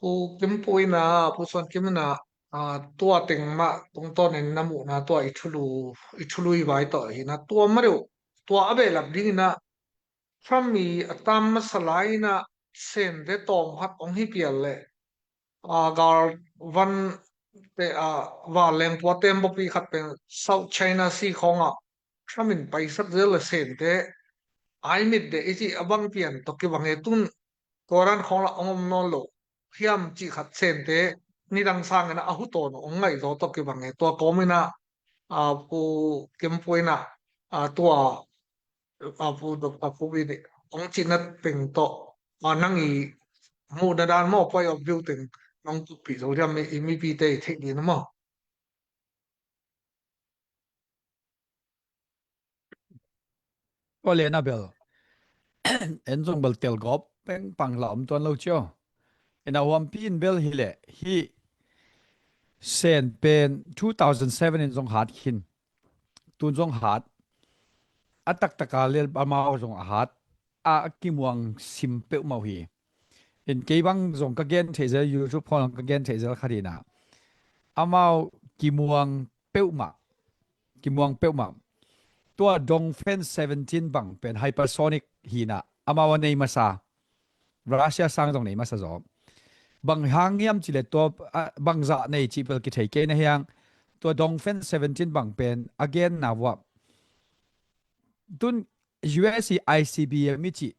Pu Kim Pu ina, Pu Suan Kim ina, a, tua teng mah tungtawn in na muhna tua i thulu, i thulu i vai tawh hi na tua ma deuh, tua a behlap ding ina Trump i a tam masa lai ina Sente tawm khat hong hi pial le, a, galvan te a, vanleng tua tem bopi khat pen South China Sea khawngah Trump in paisak zel le Sente ai mit de i cih a bang pian tawh kibang e tun tua dan khawng lah hong om nawn lo hiam cih khat Sente nidang sangin a hu tawn hong ngaih zaw tawh kibang e tua kawm ina, a, Pu Kim Pu ina, a, tua a, Pu Doctor Pu Wi nih hong cihna teng tawh, a, nang i muhna dan maw, point of view teng nong tukpih zo diam i, i mipite i theih ding maw? Tua le na bel en zong bel telgawp peng pang la om tuan lo cio. Ina huampi in bel hi leh hi Sen pen two thousand seven in zong hat khin. Tun zong hat. A taktaka lel amau zong a hat. A kimuang sim peuhmah uh hi. In kei bang zong ka gen theih zel, YouTube khawng ka gen theih zel khat hi na. Amau kimuang peuhmah. Kimuang peuhmah. Tua Dongfeng seventeen bang pen hypersonic hi na. Amau a nei masa. Russia sang zong nei masa zaw. Bang hang hiam cih le tua, a, bangzah nei cih pel kithei kei na hiang. tua Dongfeng seventeen bang pen a genna uah tun U S i I C B M i cih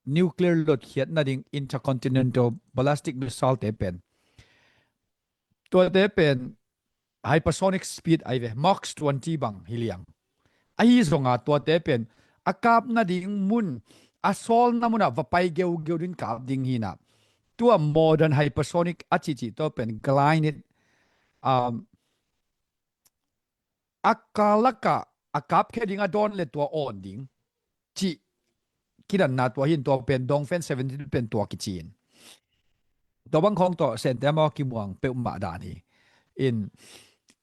nuclear lotkhiat nading intercontinental ballistic missile te pen, tuate pen hypersonic speed ai ve, Mach twenty bang hi liang. Ahi zonga tuate pen a kap nading mun, a sawlna munah va pai geugeu din kap ding hi na. Tua modern hypersonic a cihcih tua pen glide it, um, a kalakah a kapkhia ding a dawn le tua awn ding cih kidanna tua hi in, tua pen Dongfeng seventeen pen tua kici in. Tua bang khawng tawh Sente amau a kimuang peuhmah dan hi in,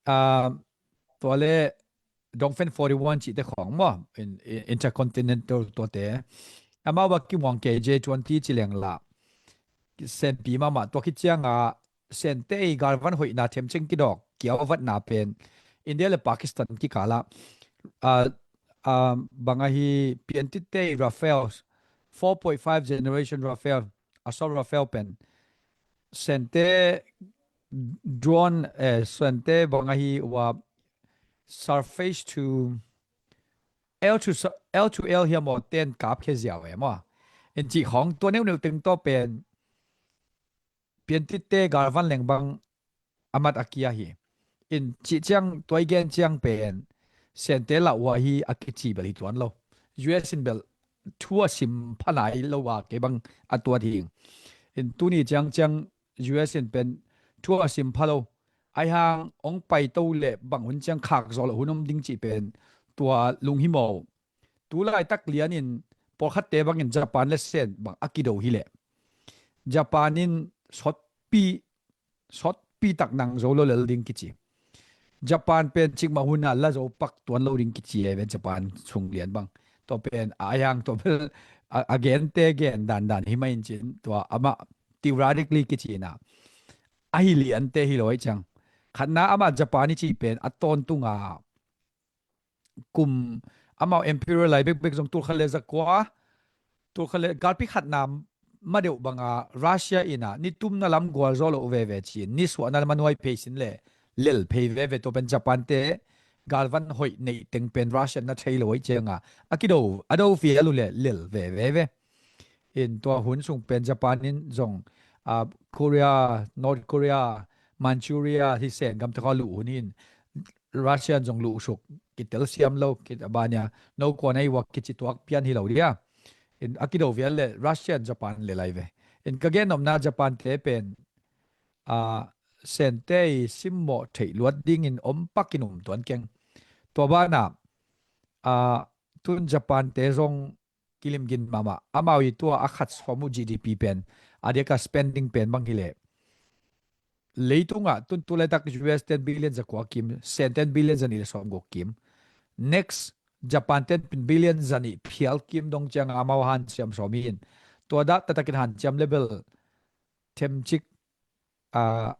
ah, tua le Dongfeng forty-one cihte khawng maw, in, in, intercontinental tuate amau a kimuang K J twenty ci leng lah, Senpi mahmah tua khit cianga Sente i galvan hoihna themcing kidawk kiauvatna pen India le Pakistan kikalah, ah, ah, bang ahi, Piantitte i Rafale, four point five generation Rafale, Assault Rafale pen Sente drone, eh, Sente bang ahi ua surface to, L to su-, L to L hiam aw, ten kapkhia ziau e maw. In cih khawng tua neuhneuh teng tawh pen Piantitte galvan leng bang a mat a kia hi. In cih ciang tua i gen ciang pen Sente lah ua hi a kici bel hi tuan lo. U S in bel thu a sim pha nai lo a kei bang a tuat hi. In tuni ciang ciang U S in pen thu a sim pha lo. Aihang ong paito le bang hun ciang khak zawh loh hun om ding cih pen tua lunghimawh. Tu laitak lianin pawlkhatte bangin Japan le Sen bang a kido hileh Japan in sawtpi, sawtpi tak nang zo lo lel ding kici. Japan pen cikmah hunah la zo pak tuan lo ding kici e ve, Japan sung lian bang. Tua pen a yang tua bel a, a gente gen dandan hi mah in cin, tua amah theoretically kici inah ahi liante hi lo ahi ciang. Khatna amah Japan i cih pen a tawntunga kum amau emperor lai bekbek zong tulkhat le zakua, tulkhat le galpi khatna madeuh banga Russia inah nitumna lam gualzawh loh veve cin, nisuahna lam a nuai phei sin le lel phei veve. Tua pen Japan te galvan hoih neih teng pen Russia na thei lo ahi cianga a kido, a do fial uh le lel veveve. In tua hun sung pen Japan in zong, ah, Korea, North Korea, Manchuria hi Sen gam te khaw luh hun in Russia in zong luh suk, kitel siam lo, kit a bania no kuan ei wak kici tuak pian hi lo dia. In a kido vial le Russia in Japan le lai ve. In ka gen nopna Japan te pen, ah, Sente i simmawh theih luat dingin om pakin um tuan keng. Tua banah, ah, tun Japan te zong kilimgin mahmah. Amau i tua a khat sawm uh G D P pen, a diaka spending pen bang hileh, leitungah tun tu laitak U S ten billion zakua kim, Sen ten billion zanih le sawmguk kim. Next, Japan ten billion zanih phial kim dong cianga amau hanciam sawm hi in. Tua dah taktakin hanciam level themcik, ah,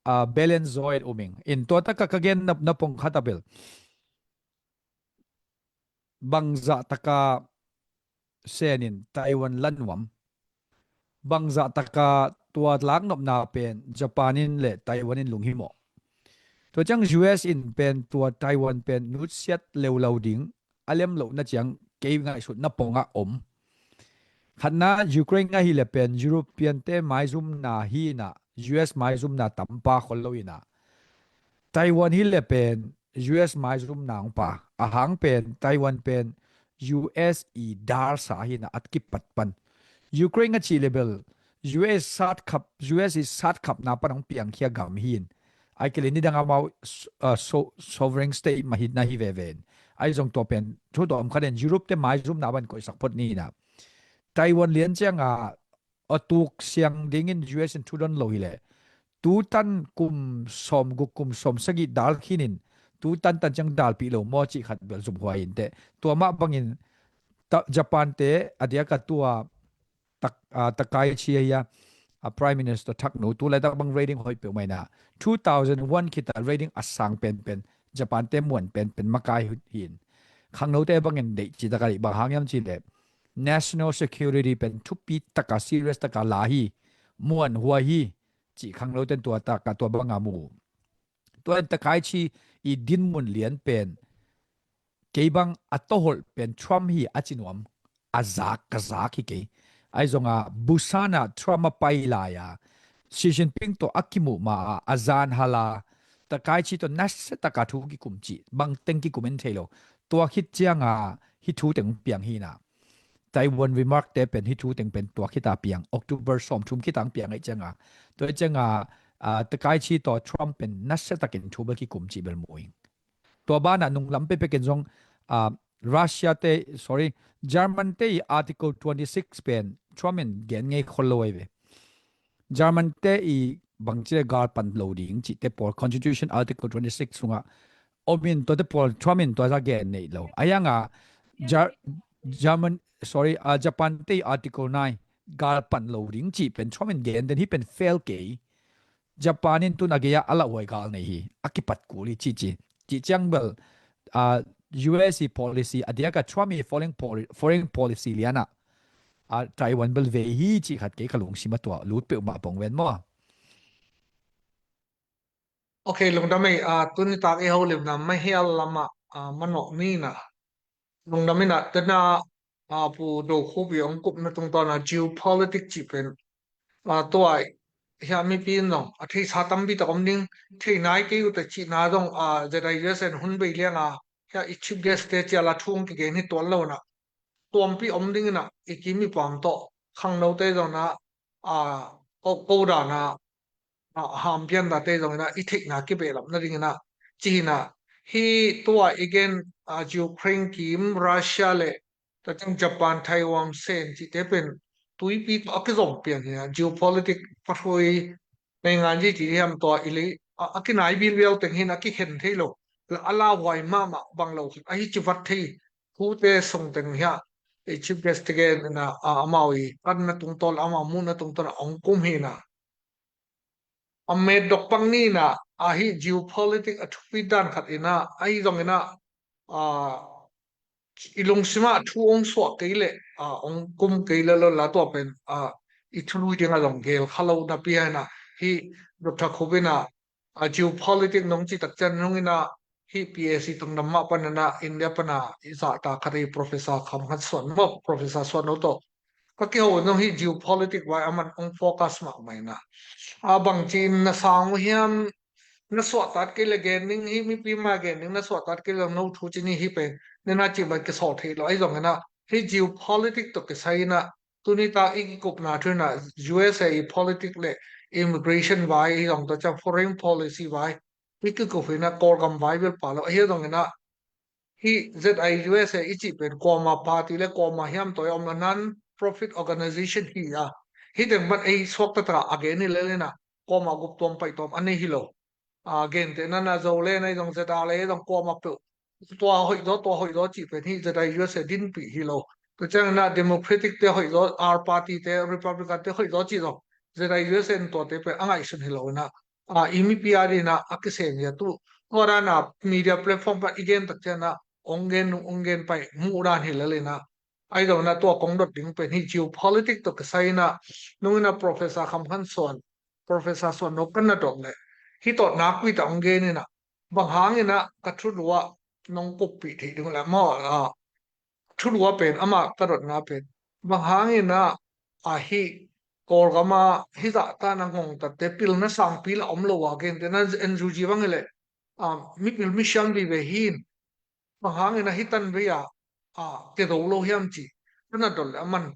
ah, balance zaw et uming. In tua taka ka gen na, na pong khat a bel bangzah taka Sen in Taiwan la nuam, bangzah taka tua laknopna pen Japan in le Taiwan in lunghimawh. Tua ciang U S in pen tua Taiwan pen nutsiat leuleu ding a lem lohna ciang kei ngaihsutna pongah om. Khatna Ukraine ahileh pen European te maizumna hi inah, U S maizumna tampa khol lo inah. Taiwan hileh pen U S maizumna hong pa. Ahang pen Taiwan pen U S i dalsa hi inah a kipat pan. Ukraine a cih le bel U S satkhap, U S i satkhapna pan hong piangkhia gam hi in. Ai kei le nidang amau, uh, so-, sovereign state mah hi na hi veve in. Ai zong tua pen thu tawh om khat in Europe te maizumna ban koihsak phot ni inah. Taiwan lian cianga a tuk siang dingin U S in thu don lo hileh, tutan kum sawmguk kum sawmsagih dal khinin tutan tan ciang dalpih lo maw cih khat bel zumhuai inteh. Tua mah bangin ta-, Japan te a diaka tua tak-, ah, Takaichi ahi a, a Prime Minister thaknu tu laitak bang rating hoih peuhmah inah, two thousand one khita rating a sang penpen, Japan te muan penpen makai hi in. Khangnote bangin deih ci taka deih bang hang hiam cihleh, national security pen thupi taka serious taka la hi, muanhuai hi, cih khangnoten tua taka tua banga mu. Tua in Takaichi i dinmun lian pen kei bang a tawholh pen Trump hi a ci nuam. A zak ka zak hi kei. Ahi zonga Busan ah Trump a pai lai a Xi Jinping tawh a kimuh ma a a zan hal a Takaichi tawh nasia taka thu kikum cih bang teng kikum en thei lo. Tua khit cianga hih thu teng piang hi na. Taiwan remark te pen hih thu teng pen tua khita piang October sawmthum khitang piang ahi cianga. Tua ahi cianga Takaichi tawh Trump pen nasia takin thu bel kikum cih bel mu ing. Tua banah nunglam pekpekin zong Russia te, sorry, German te i Article twenty six pen Trump in gen ngei khol lo ahi ve. German te i bangci le gal pan lo ding cih te pawl Constitution Article twenty six sungah om in tua te pawl Trump in tua za gen nei lo. A yanga German, sorry, Japan te i Article nine gal pan lo ding cih pen Trump in gen den hi pen fail kei. Japan in tun a gei-ah a lauhuai gal nei hi a kipat kul hi cici. Cih ciang bel U S i policy a diaka Trump i foreign policy lianah Taiwan bel vei hi cih khat kei ka lungsim a tua lut peuhmah pong ven maw? Ok, lungdam ei. Tuni tak i holimna mahial lamah manawh mina lungdam ina tena Pu Do Khup i ong kupna tungtawna geopolitic cih pen tua hia mipi in zong a theisa tampi tak om ding, thei nai kei uh te cihna zong Z I U S N hun bei lianga hia i chief guest te cia la thu ong kigen hi tuan lo na tuampi om ding ina i kim i pam tawh khangnote zong na ko dana hampian date zong ina i theihna kibehlap nading ina cihina hi tua i gen Ukraine kim Russia le tatang Japan Taiwan sen cihte pen tuipi tawh a kizom pian hi a geopolitic pahrui neingan ji ci hiam tua i lei a kinai bilbial teng hin a kikhen thei lo a lauhuai mahmah bang lo khat ahi civat thei thute sung teng hia i chief guest te gen ina amau i kanna tungtawn amau muhna tungtawn a ong kum hi na a met dok pang ni na ahi geopolitic a thupi dan khat ina ahi zong ina i lungsima thu ong suah kei le ong kum kei le lo la tua pen i thului dinga zong gel kha lo napi a ina hi Doctor Khup ina geopolitic nong ci tak cian nong ina hi P A C tungdam mah pan ina India pana i zahta khat i Professor Kham Khan Suan maw Professor Suan no tawh ka kiho nong hi geopolitic vai aman ong focus mahmah ina a bang ci in na sang uh hiam na suahtat kei le gen ding hi mipi ma gen ding na suahtat kei le no thu ci ni hi pen nena ci ban kisawl thei lo ahi zong ina hi geopolitic tawh kisai ina tuni tak i kikupna thu ina U S A i politic le immigration vai hi zong tawh ciang foreign policy vai i kikup ina Kawlgam vai bel pa lo ahi zong ina hi Z I U S A i cih pen kuama party le kuama hiam tawh i om lo non profit organization hi a hi teng ban ei suak taktak a gen hi le ina kuama gup tuam paih tuam a nei hi lo. Gente na na zo le na i zong Z R le zong kuama peuh tua hoih zaw tua hoih zaw cih pen hi Z I U S A dinpih hi lo. Tua ciang ina Democratic te hoih zaw R party te Republican te hoih zaw cih zong Z I U S A in tuate pen a ngaihsun hi lo ina i mipi a dina a kisem hi a tu tua dana media platform pan i gen tak ciana ong gen nung ong gen pai muh dan hi lel ina ahi zong ina tua kong dot ding pen hi geopolitic tawh kisai ina nung ina Professor Kham Khan Suan Professor Suan no kan na dot le hi tawh nakpi ta ong gen ina bang hang ina ka thulu ah nong kuppih theih ding le maw thulu ah pen ama ka dotna pen bang hang ina ahi Kawlgama hi zahta na ngongtatte pilna sangpi la om lo a gente na N U G bang hi le mipil misiam vive hin bang hang ina hi tan vei a a kedo lo hiam ci kana dot le aman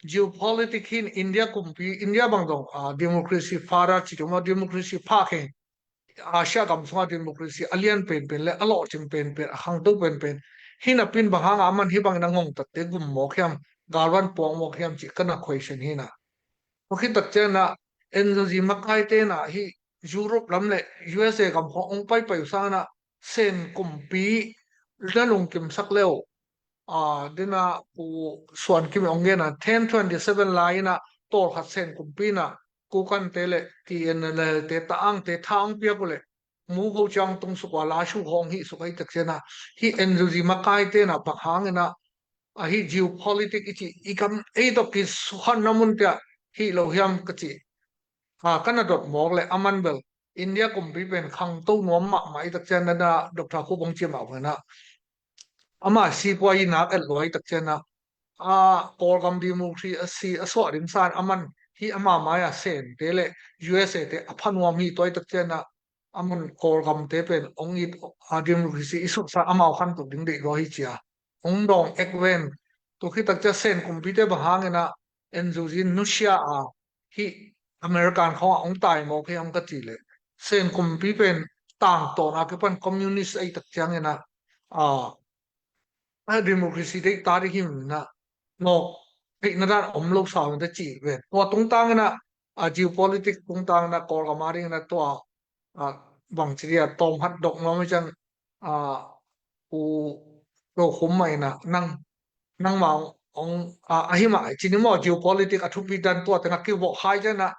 geopolitic hin India kumpi India bang dong a democracy father ci tuma democracy phak hin Asia gam sunga democracy a lian penpen le a lawhcing penpen a khangto penpen hi napin bang hanga aman hi bangin a ngongtatte gum mawk hiam galvan puak mawk hiam cih kana question hina. Tua khit tak ciana N U G makaite na hi Europe lam le U S A gam khong ong paipai uh sangina sen kumpi na lungkimsak leu a dina Pu Suan Kim ong gena ten twenty seven lai ina tawlkhat sen kumpi na kukante le T N L te ta angte tha ong piak uh le mu ho ciang tung suk a la su hong hi suk ai tak ciana hi N U G makaite na bang hangina ahi geopolitic i ci i kam ei dok ki sukhan na mun tia hi lo hiam ka ci. Ha kana dot mawk le aman bel India kumpi pen khangto nuam mahmah i tak ciang na, na Doctor Khup hong ci mah bangin ah, ama sipuai i nak et lua i tak ciang ah, a, Kawlgam democracy a suah ding san a man hi, ama mai-a Sente le U S A te a pha nuam hi. Tua i tak ciang ah a man Kawlgamte pen hong it, a, democracy i suah sa amau khantoh ding deih lua hi ci a hong dawng ek ven. Tua khit tak ciang Sen kumpite bang hangin ah N U G nusia a, hih American khawng ah hong tai mawk hiam ka cih leh, Sen kumpi pen tangtawn a kipan communist ahih tak ciangin ah, a, a democracy deih ta ding hi manin ah nawk theihna dan om lo sa uh in te cih ven. Tua tungtangin ah, a, geopolitics tungtangin ah Kawlgam a dingin ah tua, a, bangci dia tawm hat dok nuam hi ciang, a, U Lo Khum mah in ah nang, nangmah hong, a, ahi mah ci ni maw, geopolitics a thupi dan tua teng a kivawh khai ciang ah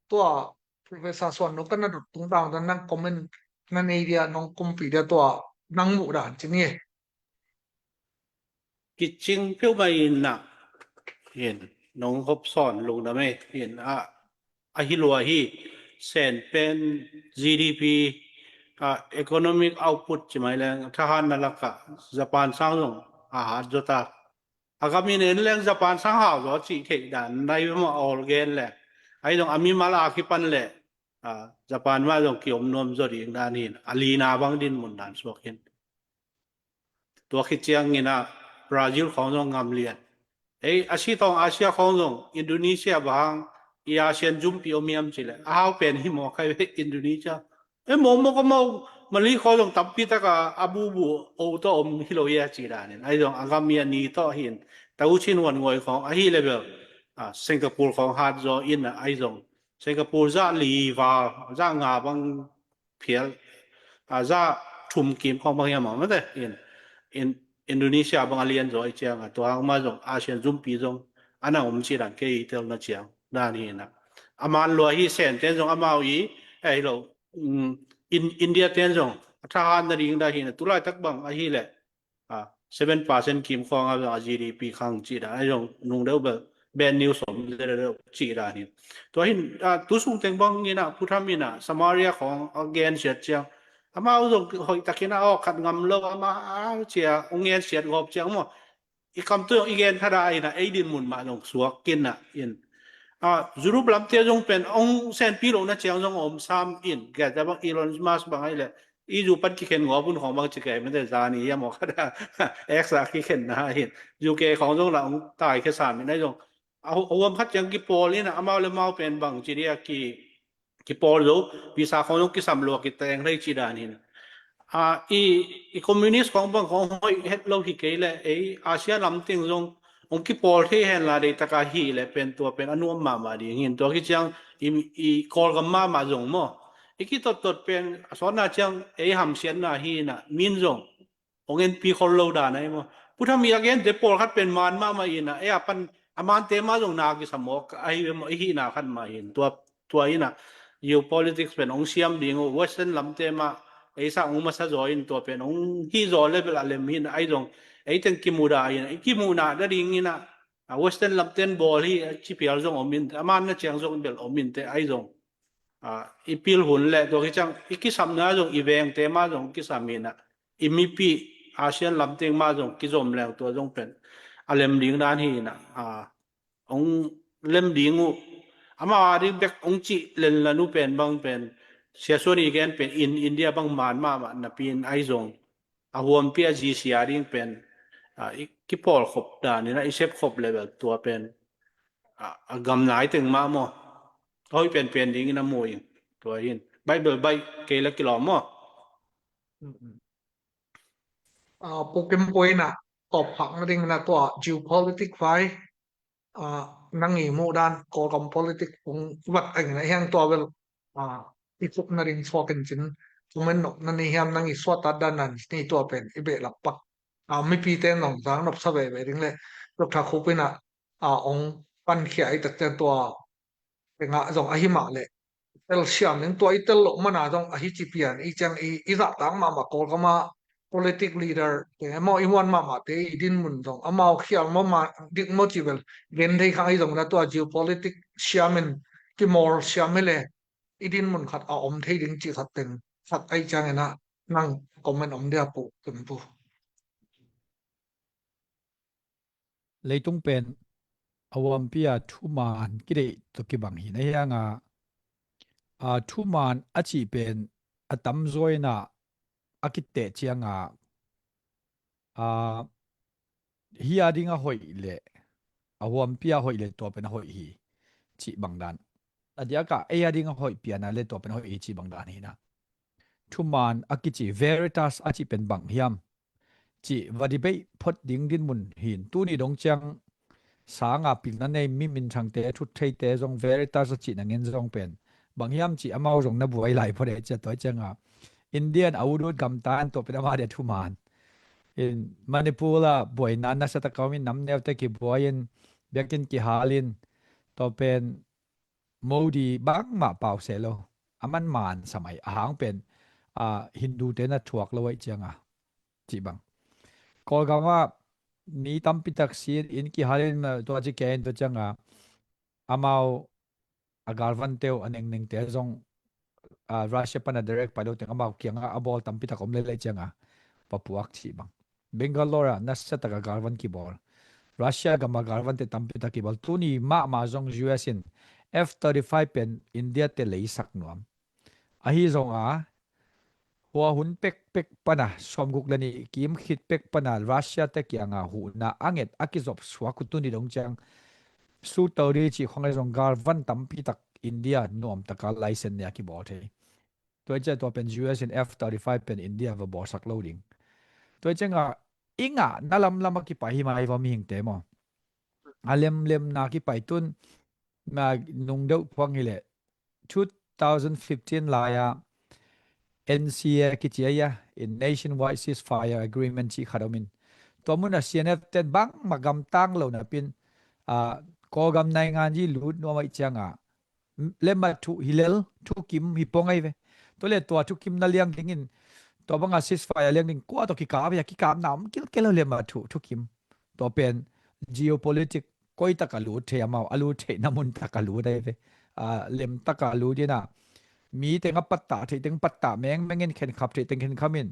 tua Professor Suan Nung kan na dot tungtang dan nang comment na nei dia, nong kumpi dia tua nang muh dan ci ni. Kicing peuhmah in ah, hin, nong hop sawn lungdam e, hin, a, ahi lua hi. Sen pen G D P, a, economic output ci mai leng thahatna lakah Japan sang zong a hat zaw ta. A gam in en leng Japan sang hau zaw cih theih dan nai ve maw, a awl gen leng. Ahi zong a mimal a kipan leh, a, Japan mah zong kiom nuam zaw ding dan hin, a lina bang dinmun dan suak hin. Tua khit ciangin ah Brazil khawng zong ngam lian. Ei, a si tawng Asia khawng zong, Indonesia bang hang, i Asian zumpi om hiam ci leh a hau pen hi mawk hi ve Indonesia. Ei, mawkmawk a mau, Malay khawng zong tampi taka a bubu o tawh om hi lo ia ci danin. Ahi zong a gam i a ni tawh hin, ta u chin wan ngoi khawng ahi level, a, Singapore khawng hat zaw in ah, ahi zong Singapore zah li val, zah nga bang phial, a, zah thum kim khawng bang hiam a mate in, in Indonesia bang a lian zaw i ciang a, tua hang mah zong Asian zumpi zong a na om ci dan kei i telna ciang dan hi na. A man lua hi Sen ten zong amau i, eh, hi lo, um, in, India ten zong a thahat nading dan hi na, tulaitak bang ahi leh, a, seven percent kim khawng a, a G D P khang ci dan, a zong nung deuh bel bad news om deuh deuh ci dan hi. Tua hin, a, tu sung teng bang in ah, Pu Tham in ah Samaria khawng a gen siat ciang, amau zong hoih takin ah, aw, khat ngam lo, ama, a, cia, hong gen siat gawp ciang maw, i kam tu i gen thada in ah, ei dinmun mah zong suak kin ah in. A, Europe lamte zong pen hong senpi lohna ciang zong om sam in, gel ta bang Elon Musk bang ahi leh, i zu pan kikhen ngawp un khawng bang ci kei mate, zani hiam aw khat a X a kikhenna hin, U K khawng zong lah hong taikhia sam in ahi zong, a, a huam khat ciang kipawl in ah, amau le mau pen bang ci dia ki, kipawl zo, visa khawng zong kisam lua kiteng lei ci dan hin. A, i, i communist khawng bang khawng hoih het lo hi kei leh, ei, Asia lam teng zong hong kipawl thei hen la, deih taka hi leh pen tua pen a nuam mahmah ding hin. Tua khit ciang i, i Kawlgam mahmah zong maw, i kitottot pen a sawtna ciang ei hamsiatna hi na, min zong hong enpi khol lo dan ahi maw. Pu Tham i a gente pawlkhat pen man mahmah in ah, ei a pan a mante mah zong na kisa mawk ahi ve maw, i hihna khat mah hin. Tua, tua in ah geopolitics pen hong siam ding uh, Western lamte mah ei sang hong masa zaw in, tua pen hong hi zaw level a lem hin, ahi zong ei teng kimudah in ah, i kimuhna nading in ah, a, Western lamten bawl hi, a ci pial zong om in, a manna ciang zong bel om in te, ahi zong, a, i pil hun le tua khit ciang i kisapna zong, i vengte mah zong kisam in ah, i mipi Asian lamteng mah zong kizom leng tua zong pen a lem ding dan hi in ah, a, hong lem ding uh. Amau a ding bek hong cih lenlan uh pen bang pen, Sia Suan i gen pen in India bang man mahmah napi in, ahi zong a huampi a G C a ding pen, a, i kipawlkhop dan in ah, i sepkhop level tua pen, a, a gam nai teng mah maw, a hoih penpen ding in a mu in. Tua hin Bible baih kei la kilawm maw. A, Pu Kim Puai in ah tawp phak nading in ah tua geopolitics vai, a, nang i muh dan, Kawlgam politics kung vat a in ah hiang tua bel, a, i tukna ding suak in cin, comment nop na nei hiam, nang i suahtak dan nan ni tua pen i behlap pak. A, mipite nong zang nopsa veve ding le Doctor Khup in ah, a, hong pankhia i tak ciang tua tengah zong ahi mah leh tel siam ding, tua i tel loh mana zong ahi ci pian i ciang i, i zahtak mahmah Kawlgam a politic leader te maw, i muan mahmahte i dinmun zong amau khial maw, ma dik maw ci bel gen thei khang, ahi zong na tua geopolitics siam in kimawl siam hi le i din mun khat a om thei ding cih khat teng khat ahi ciangin ah nang comment om dia pu tum pu. Leitung pen a huampi a thuman kideih tawh kibang hi na hiang a, a thuman a cih pen a tamzaw in ah a kiteh ciang a, a, hi a ding a hoih leh a huampi a hoih leh tua pen a hoih hi cih bang dan. A diak a ei a ding a hoih pian a leh tua pen a hoih hi cih bang dan hi na. Thuman a kici veritas a cih pen bang hiam cih va debate phot ding din mun hi in tuni dong ciang sang a pilna nei mi minthangte thuttheite zong veritas a cih na ngen zong pen bang hiam cih amau zong na buai lai phot e cia tua ciang a Indian a ut ut gamta in tua pen amah dia thuman. In Manipur a buaina nasa tak a om in nam neute kibuai in biakinn kihal in tua pen Modi bangmah pau se lo. A man man samai a hang pen a Hindu te na thuak lo aih ciang a cih bang. Kawlgam ah mi tampi tak si in inn kihal in tua ci ke in tua ciang a amau a galvan teu a nengneng te zong a Russia pan a direct pai lo teng amau kiang a a bawl tampi tak om lelei ciang a papuak cih bang. Bangalore ah nasa tak a galvan kibawl. Russia gam a galvan te tampi tak kibawl. Tuni mahmah zong U S in F thirty-five pen India te leisak nuam. Ahi zong a hua hun pekpek pan a sawmguk le nih kim khit pek pan a Russia te kiang a huhna a nget a kizop suak uh tuni dong ciang Su thirty cih khong ahi zong galvan tampi tak India nuam tak a license nei a kibawl thei. Tua ciang tua pen U S in F thirty-five pen India va bawlsak lo ding. Tua ciang a i ngah na lamlam a kipai hi mai va mihingte maw. A lemlemna kipai tun na nung deuh phuang hi leh two thousand fifteen lai a N C A kici a in Nationwide Ceasefire Agreement cih khat om in tua mun a C N F ten bangmah gamtang lo na pin a Kawlgam naingan ji lut nuam aih ciang a lemah thuh hi lel thukim hi pong ahi ve. Tua le tua thukim na liang dingin tua bang a ceasefire liang ding kua tawh kikap hi a kikapna om kilkel lo lemah thuh thukim. Tua pen geopolitic koi tak a lut thei amau a lut theihna mun tak a lut ahi ve. A lem tak a lut in a mi teng a pattah theih teng pattah mengmeng in khenkhap theih teng khenkham in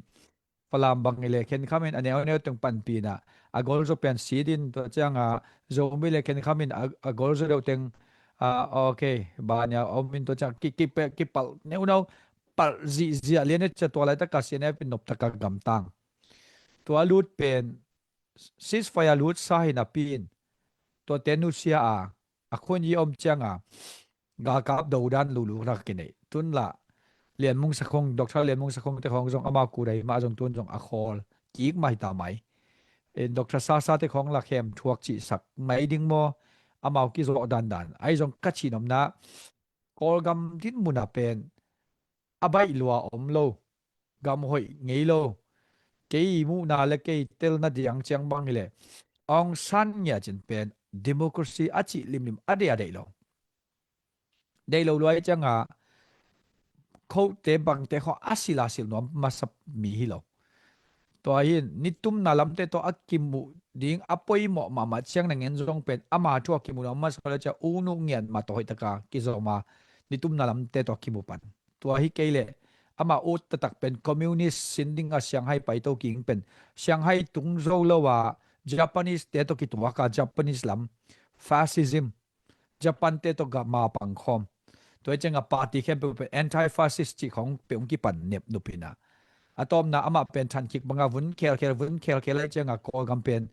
Falam bang i le khenkham in a neuneu teng panpih in a a golzaw pen sit in tua ciang a Zomi le khenkham in a golzaw deuh teng a ok bania om in tua ciang kipalh neuneu palh zihziah lian i cia tua laitak a C N F in nop tak a gamtang. Tua lut pen ceasefire lutsa hi napi in tuate nusia a a khun i om ciang a galkap dodan lulu na kineih tun la Lian Mung Sakhong, Doctor Lian Mung Sakhong te khong zong amau kudai mah zong tun zong a khawl kik mah hi ta mai. Doctor Sasa te khong la khem thuak cihsak mai ding maw amau kizawh dandan ahi zong ka cih nopna Kawlgam din mun a pen a baih lua om lo, gam hoih ngei lo, kei muhna le kei telna diang ciang bang hi le Aung San ngiat cin pen democracy a cih limlim a deih a deih lo. Deih lo luai ciang a khote bangte khaw a sil a sil nuam masa mi hi lo. Tua hin nitumna lamte tawh a kimuh ding a poimawh mahmah ciang na ngen zong pen ama thu a kimuh nuam masa le ciang unu ngian mah tawh hoih taka kizom a nitumna lamte tawh a kimu pan. Tua hi kei leh ama ut taktak pen communist sin ding a Shanghai paito king pen Shanghai tung zo lo a Japanese te tawh kituak a Japanese lam fascism Japan te tawh gah ma pang khawm. Tua hi ciang a party khempeuh pen anti-fascist cih khawng peuh hong kipan nepnup hi na. A tawpna amah pen thankhik banga vun khelkhel vun khelkhel ahi ciang a Kawlgam pen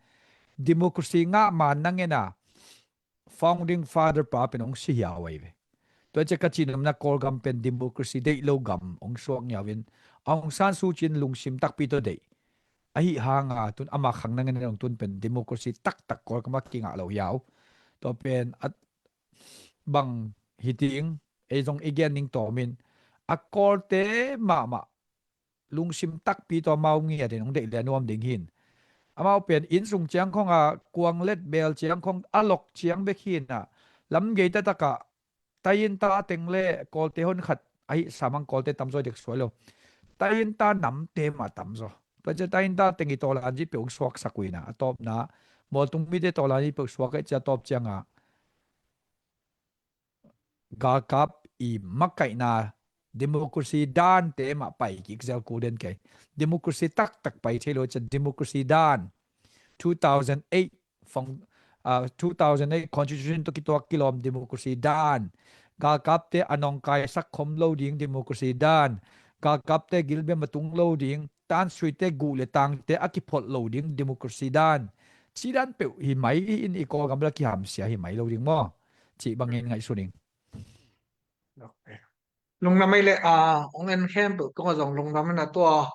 democracy ngah ma na ngen a founding father pa pen hong si hiau ahi ve. Tua hi ciang ka cih nopna Kawlgam pen democracy deih lo gam hong suak ngiau in Aung San Suu Kyi in lungsim takpi tawh deih ahi hanga tun ama khang na ngen hong tun pen democracy taktak Kawlgam a kingah lo hiau. Tua pen a bang hi ding ei zong i gen ning tawmin a Kawlte mahmah lungsim takpi tawh amau ngiat in hong deih le a nuam ding hin. Amau pen inn sung ciang khong a kuang let bel ciang khong a lok ciang bek hin a lam gei taktak a Tainta teng le Kawlte hon khat ahi samang Kawlte tamzaw dek suai lo. Tainta namte mah tamzaw. Tua ciang Tainta teng i tawlanzi peuh suaksak uh hi na a tawpna Mualtung mite tawlanzi peuh suak ahi ciang a tawp ciang a galkap i makaihna democracy dante mah pai kik zel kul den kei. Democracy taktak pai thei lo ciang democracy dan two thousand eight fong, ah, two thousand eight constitution tawh kituak kilawm democracy dan. Galkapte a nongkaisak khom lo ding democracy dan. Galkapte gilbem a tung lo ding, tansuite guh le tangte a kiphot lo ding democracy dan. Ci dan peuh hi mai in i Kawlgam bel a kihamsia hi mai lo ding maw? Ci bangin ngaihsun ing. Lungdam ei le, a, ong en khempeuh tungah zong lungdam in a tua.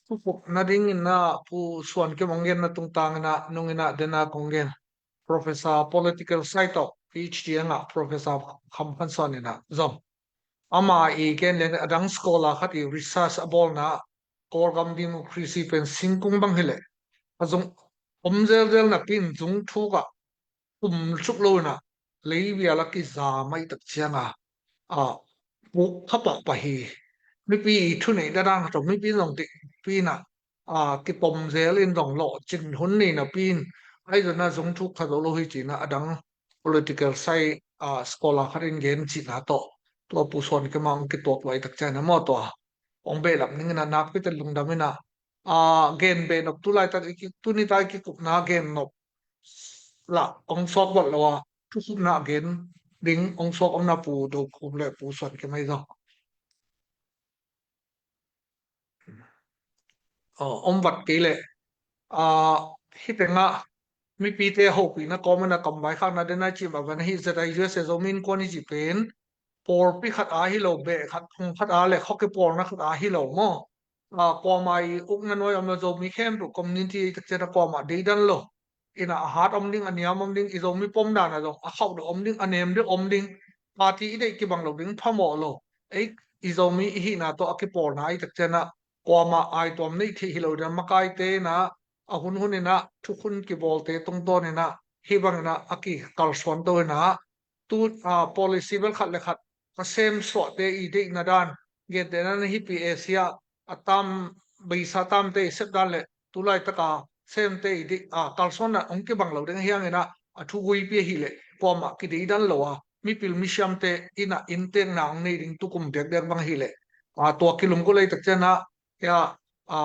Thukhup nadingin a Pu Suan Kim ong genna tungtangin a nungin a dena kong gen Professor Political Science tawh PhD a ngah Professor Kham Khan Suan in a zong ama i gen le a dang scholar khat i research a bawlna Kawlgam democracy pen singkung bang hileh a zong om zelzel napi in zung thuk ah tum suk lo in a lei vial a kizam ahih tak ciang a, a, puk kha pahpah hi. Mipi i thuneihna dan khat tawh mipi zong dikpi in a, a, kitom zel in zong lawhcin hun nei napi in ahi zong a zung thuk kha zo lo hi ci in a a dang political science, a, scholar khat in gen cihna tawh tua Pu Suan Kim a ong kituak lo ahih tak ciang a maw tua ong behlap ning in a nakpi teh lungdam in a, a, gen behnop tu laitak i ki, tuni ta i kikupna gennop lah ong suak bawlh lo a thukhupna gen ding ong suak omna Pu Do Khup le Pu Suan Kim ahi zong. Aw, om vat kei leh, a, hih tengah mipite hopihna kawm in a kam vaikhakna den a cih mah bang hi. ZIUSA Zomi Innkuan i cih pen pawlpi khat a hi lo, beh khat, phung khat a le khua kipawlna khat a hi lo maw? A, kuamah i ukna nuai om lo, Zomi khempeuh community i tak ciang a kuamah deidan lo. In a, a hat om ding, a niam om ding, i Zomi pom dan a zong a khauh deuh om ding, a nem deuh om ding. Party i deih kibang lo ding phamawh lo. Ei, i Zomi i hihna tawh a kipawlna i tak ciang a kuamah aituam neih theih hi lo ding a, makaite in a, a hunhun in a thukhun kibawlte tungtawn in a hih bang in a a kikalsuan to in a tu, a, policy bel khat le khat a sem suahte i deihna dan, gentehna in a hih pi Asia a tam, beisa tamte i sep dan le tu laitak a semte i deih, a, kalsuanna ong kibang lo ding hi hang in a, a thuguipi ahih leh kuamah kideidan lo a mipil misiamte in a inntekna ong nei ding tukum diakdiak bang ahih leh, a, tua kilunggulh ahih tak ciang a, hia, a,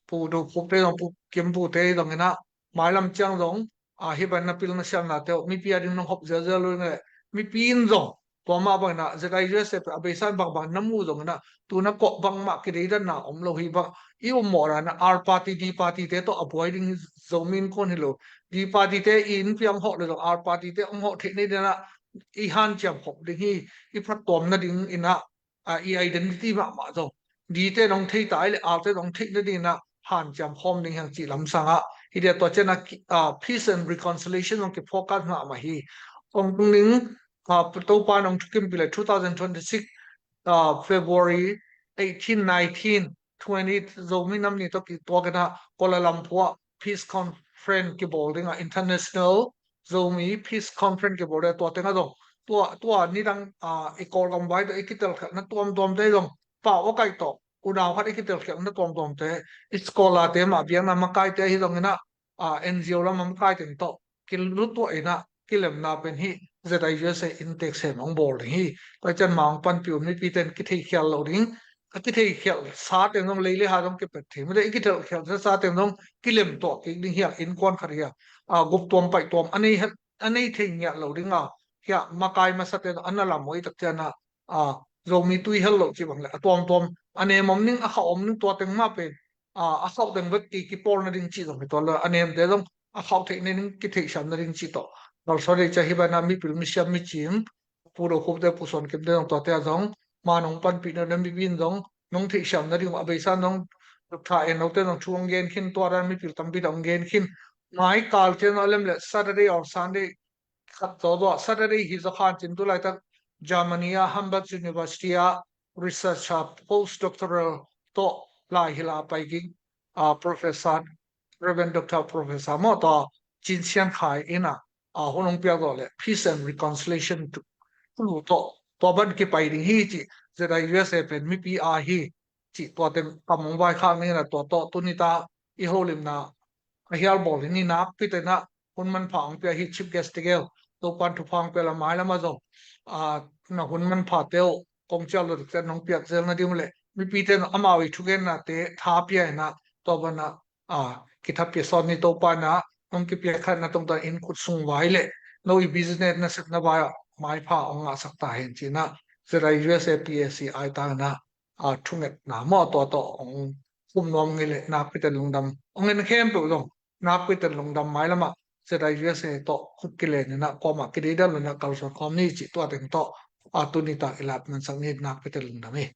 Pu Do Khupte zong, Pu Kim Pute zong in a mailam ciang zong, a, hih bang na pilna siamnate uh mipi a ding nong hop zelzel lo ding le mipi in zong tua mah bang in a ZIUSA a beisa in bangbang na mu zong in a tu na kawh bangmah kideidanna om lo hi bang i um mawh dan a R party, D party te tawh a buai ding hi. Zomi Innkuan hi lo, D party te i innpi a ong hawh le zong R party te ong hawh theih nading in a i hanciam khop ding hi. I phattuam nading in a, a, i identity mahmah zong D te nong thei ta i le R te nong theih nading in a hanciam khawm ding hi hang cih lamsang a, hi dia tua ciang a ki-, a, peace and reconciliation zong kifocus mahmah hi. Ong tung ding, a, Topa nong thukimpih le two thousand twenty-six, a, February eighteen, nineteen, twenty Zomi nam ni tawh kituak in a Kuala Lumpur ah peace conference kibawl ding a, international Zomi peace conference kibawl ding a, tua teng a zong tua, tua nidang, a, i Kawlgam vai tawh i kitelkhialhna tuamtuamte zong pau a kaih tawh unau khat i kitelkhialhna tuamtuamte, i scholar te mah biakna makaite ahi zong in a, a, NGO lam a makaite tawh kilutuah in a kilemna pen hih ZIUSA inntek sem ong bawl ding hi. Tua ciang ma ong panpih un mipite in kitheikhial lo ding, a kitheikhialh sa teng zong lei le ha zong kipet thei mite, i kitheikhialh sa teng zong kilem tuah kik ding hi a, innkuan khat hi a, a, guptuam paihtuam a nei, a nei thei ngiat lo ding a, hi a, makai masate zong a na lam uh i tak ciang a, a, Zomi tui hel lo cih bang le a tuamtuam a nem om ning, a khauh om ning, tua teng mah pen, a, a khauh teng bek ki, kipawl nading cih zong hi tuan lo, a nemte zong a khauh theih nading, kitheihsiam nading cih tawh kalsuan ding ciah hi bang a, mipil misiam micim, Pu Do Khupte, Pu Suan Kimte zong tuate a zong ma nong panpih nading, mipi in zong nong theihsiam nading uh a beisa in zong Doctor En Lo te zong thu ong gen khin, tua dan mipil tampi tawh ong gen khin. Mai kal ciang a lem le Saturday or Sunday khat zawzaw, Saturday hi zaw khan cin tu laitak Germany a Hamburg University a researcher postdoctoral tawh lai hila pai ging, a, Professor, Reverend Doctor Professor maw tawh Cin Sian Khai in a, a, hun hong piak zawh le peace and reconciliation tu, tu tawh tua ban kipai ding hi cih ZIUSA pen mipi a hi cih tua teng kam hong vaikhak ning in a, tua tawh tuni ta i holimna a hial bawl hi ni. Nakpi teh in a hun manpha hong pia hi Chief Guest tegel Topan thupha hong pia a, mailam ah zong a, na hun manpha te uh kong ciah lo dikte nong piak zel nading uh leh mipite in amau i thugennate tha pia in ah, tua banah a, kitha pia sawt ni. Topa in ah nong kipia khat na tungtawn in khut sung vai leh no i business na sepna vai ah maipha hong ngahsak ta hen ci-in ah ZIUSA PAC ai tangin ah a, thungetna maw, tua tawh hong khum nuam ngei leh nakpi ten lungdam. Hong en khempeuh zong nakpi ten lungdam. Mailam ah ZIUSA tawh khut kilen in ah kuamah kideidan lo in ah kalsuan khawm ni cih tua teng tawh a, tuni tak i lap mansak ni. Nakpi ten lungdam hi.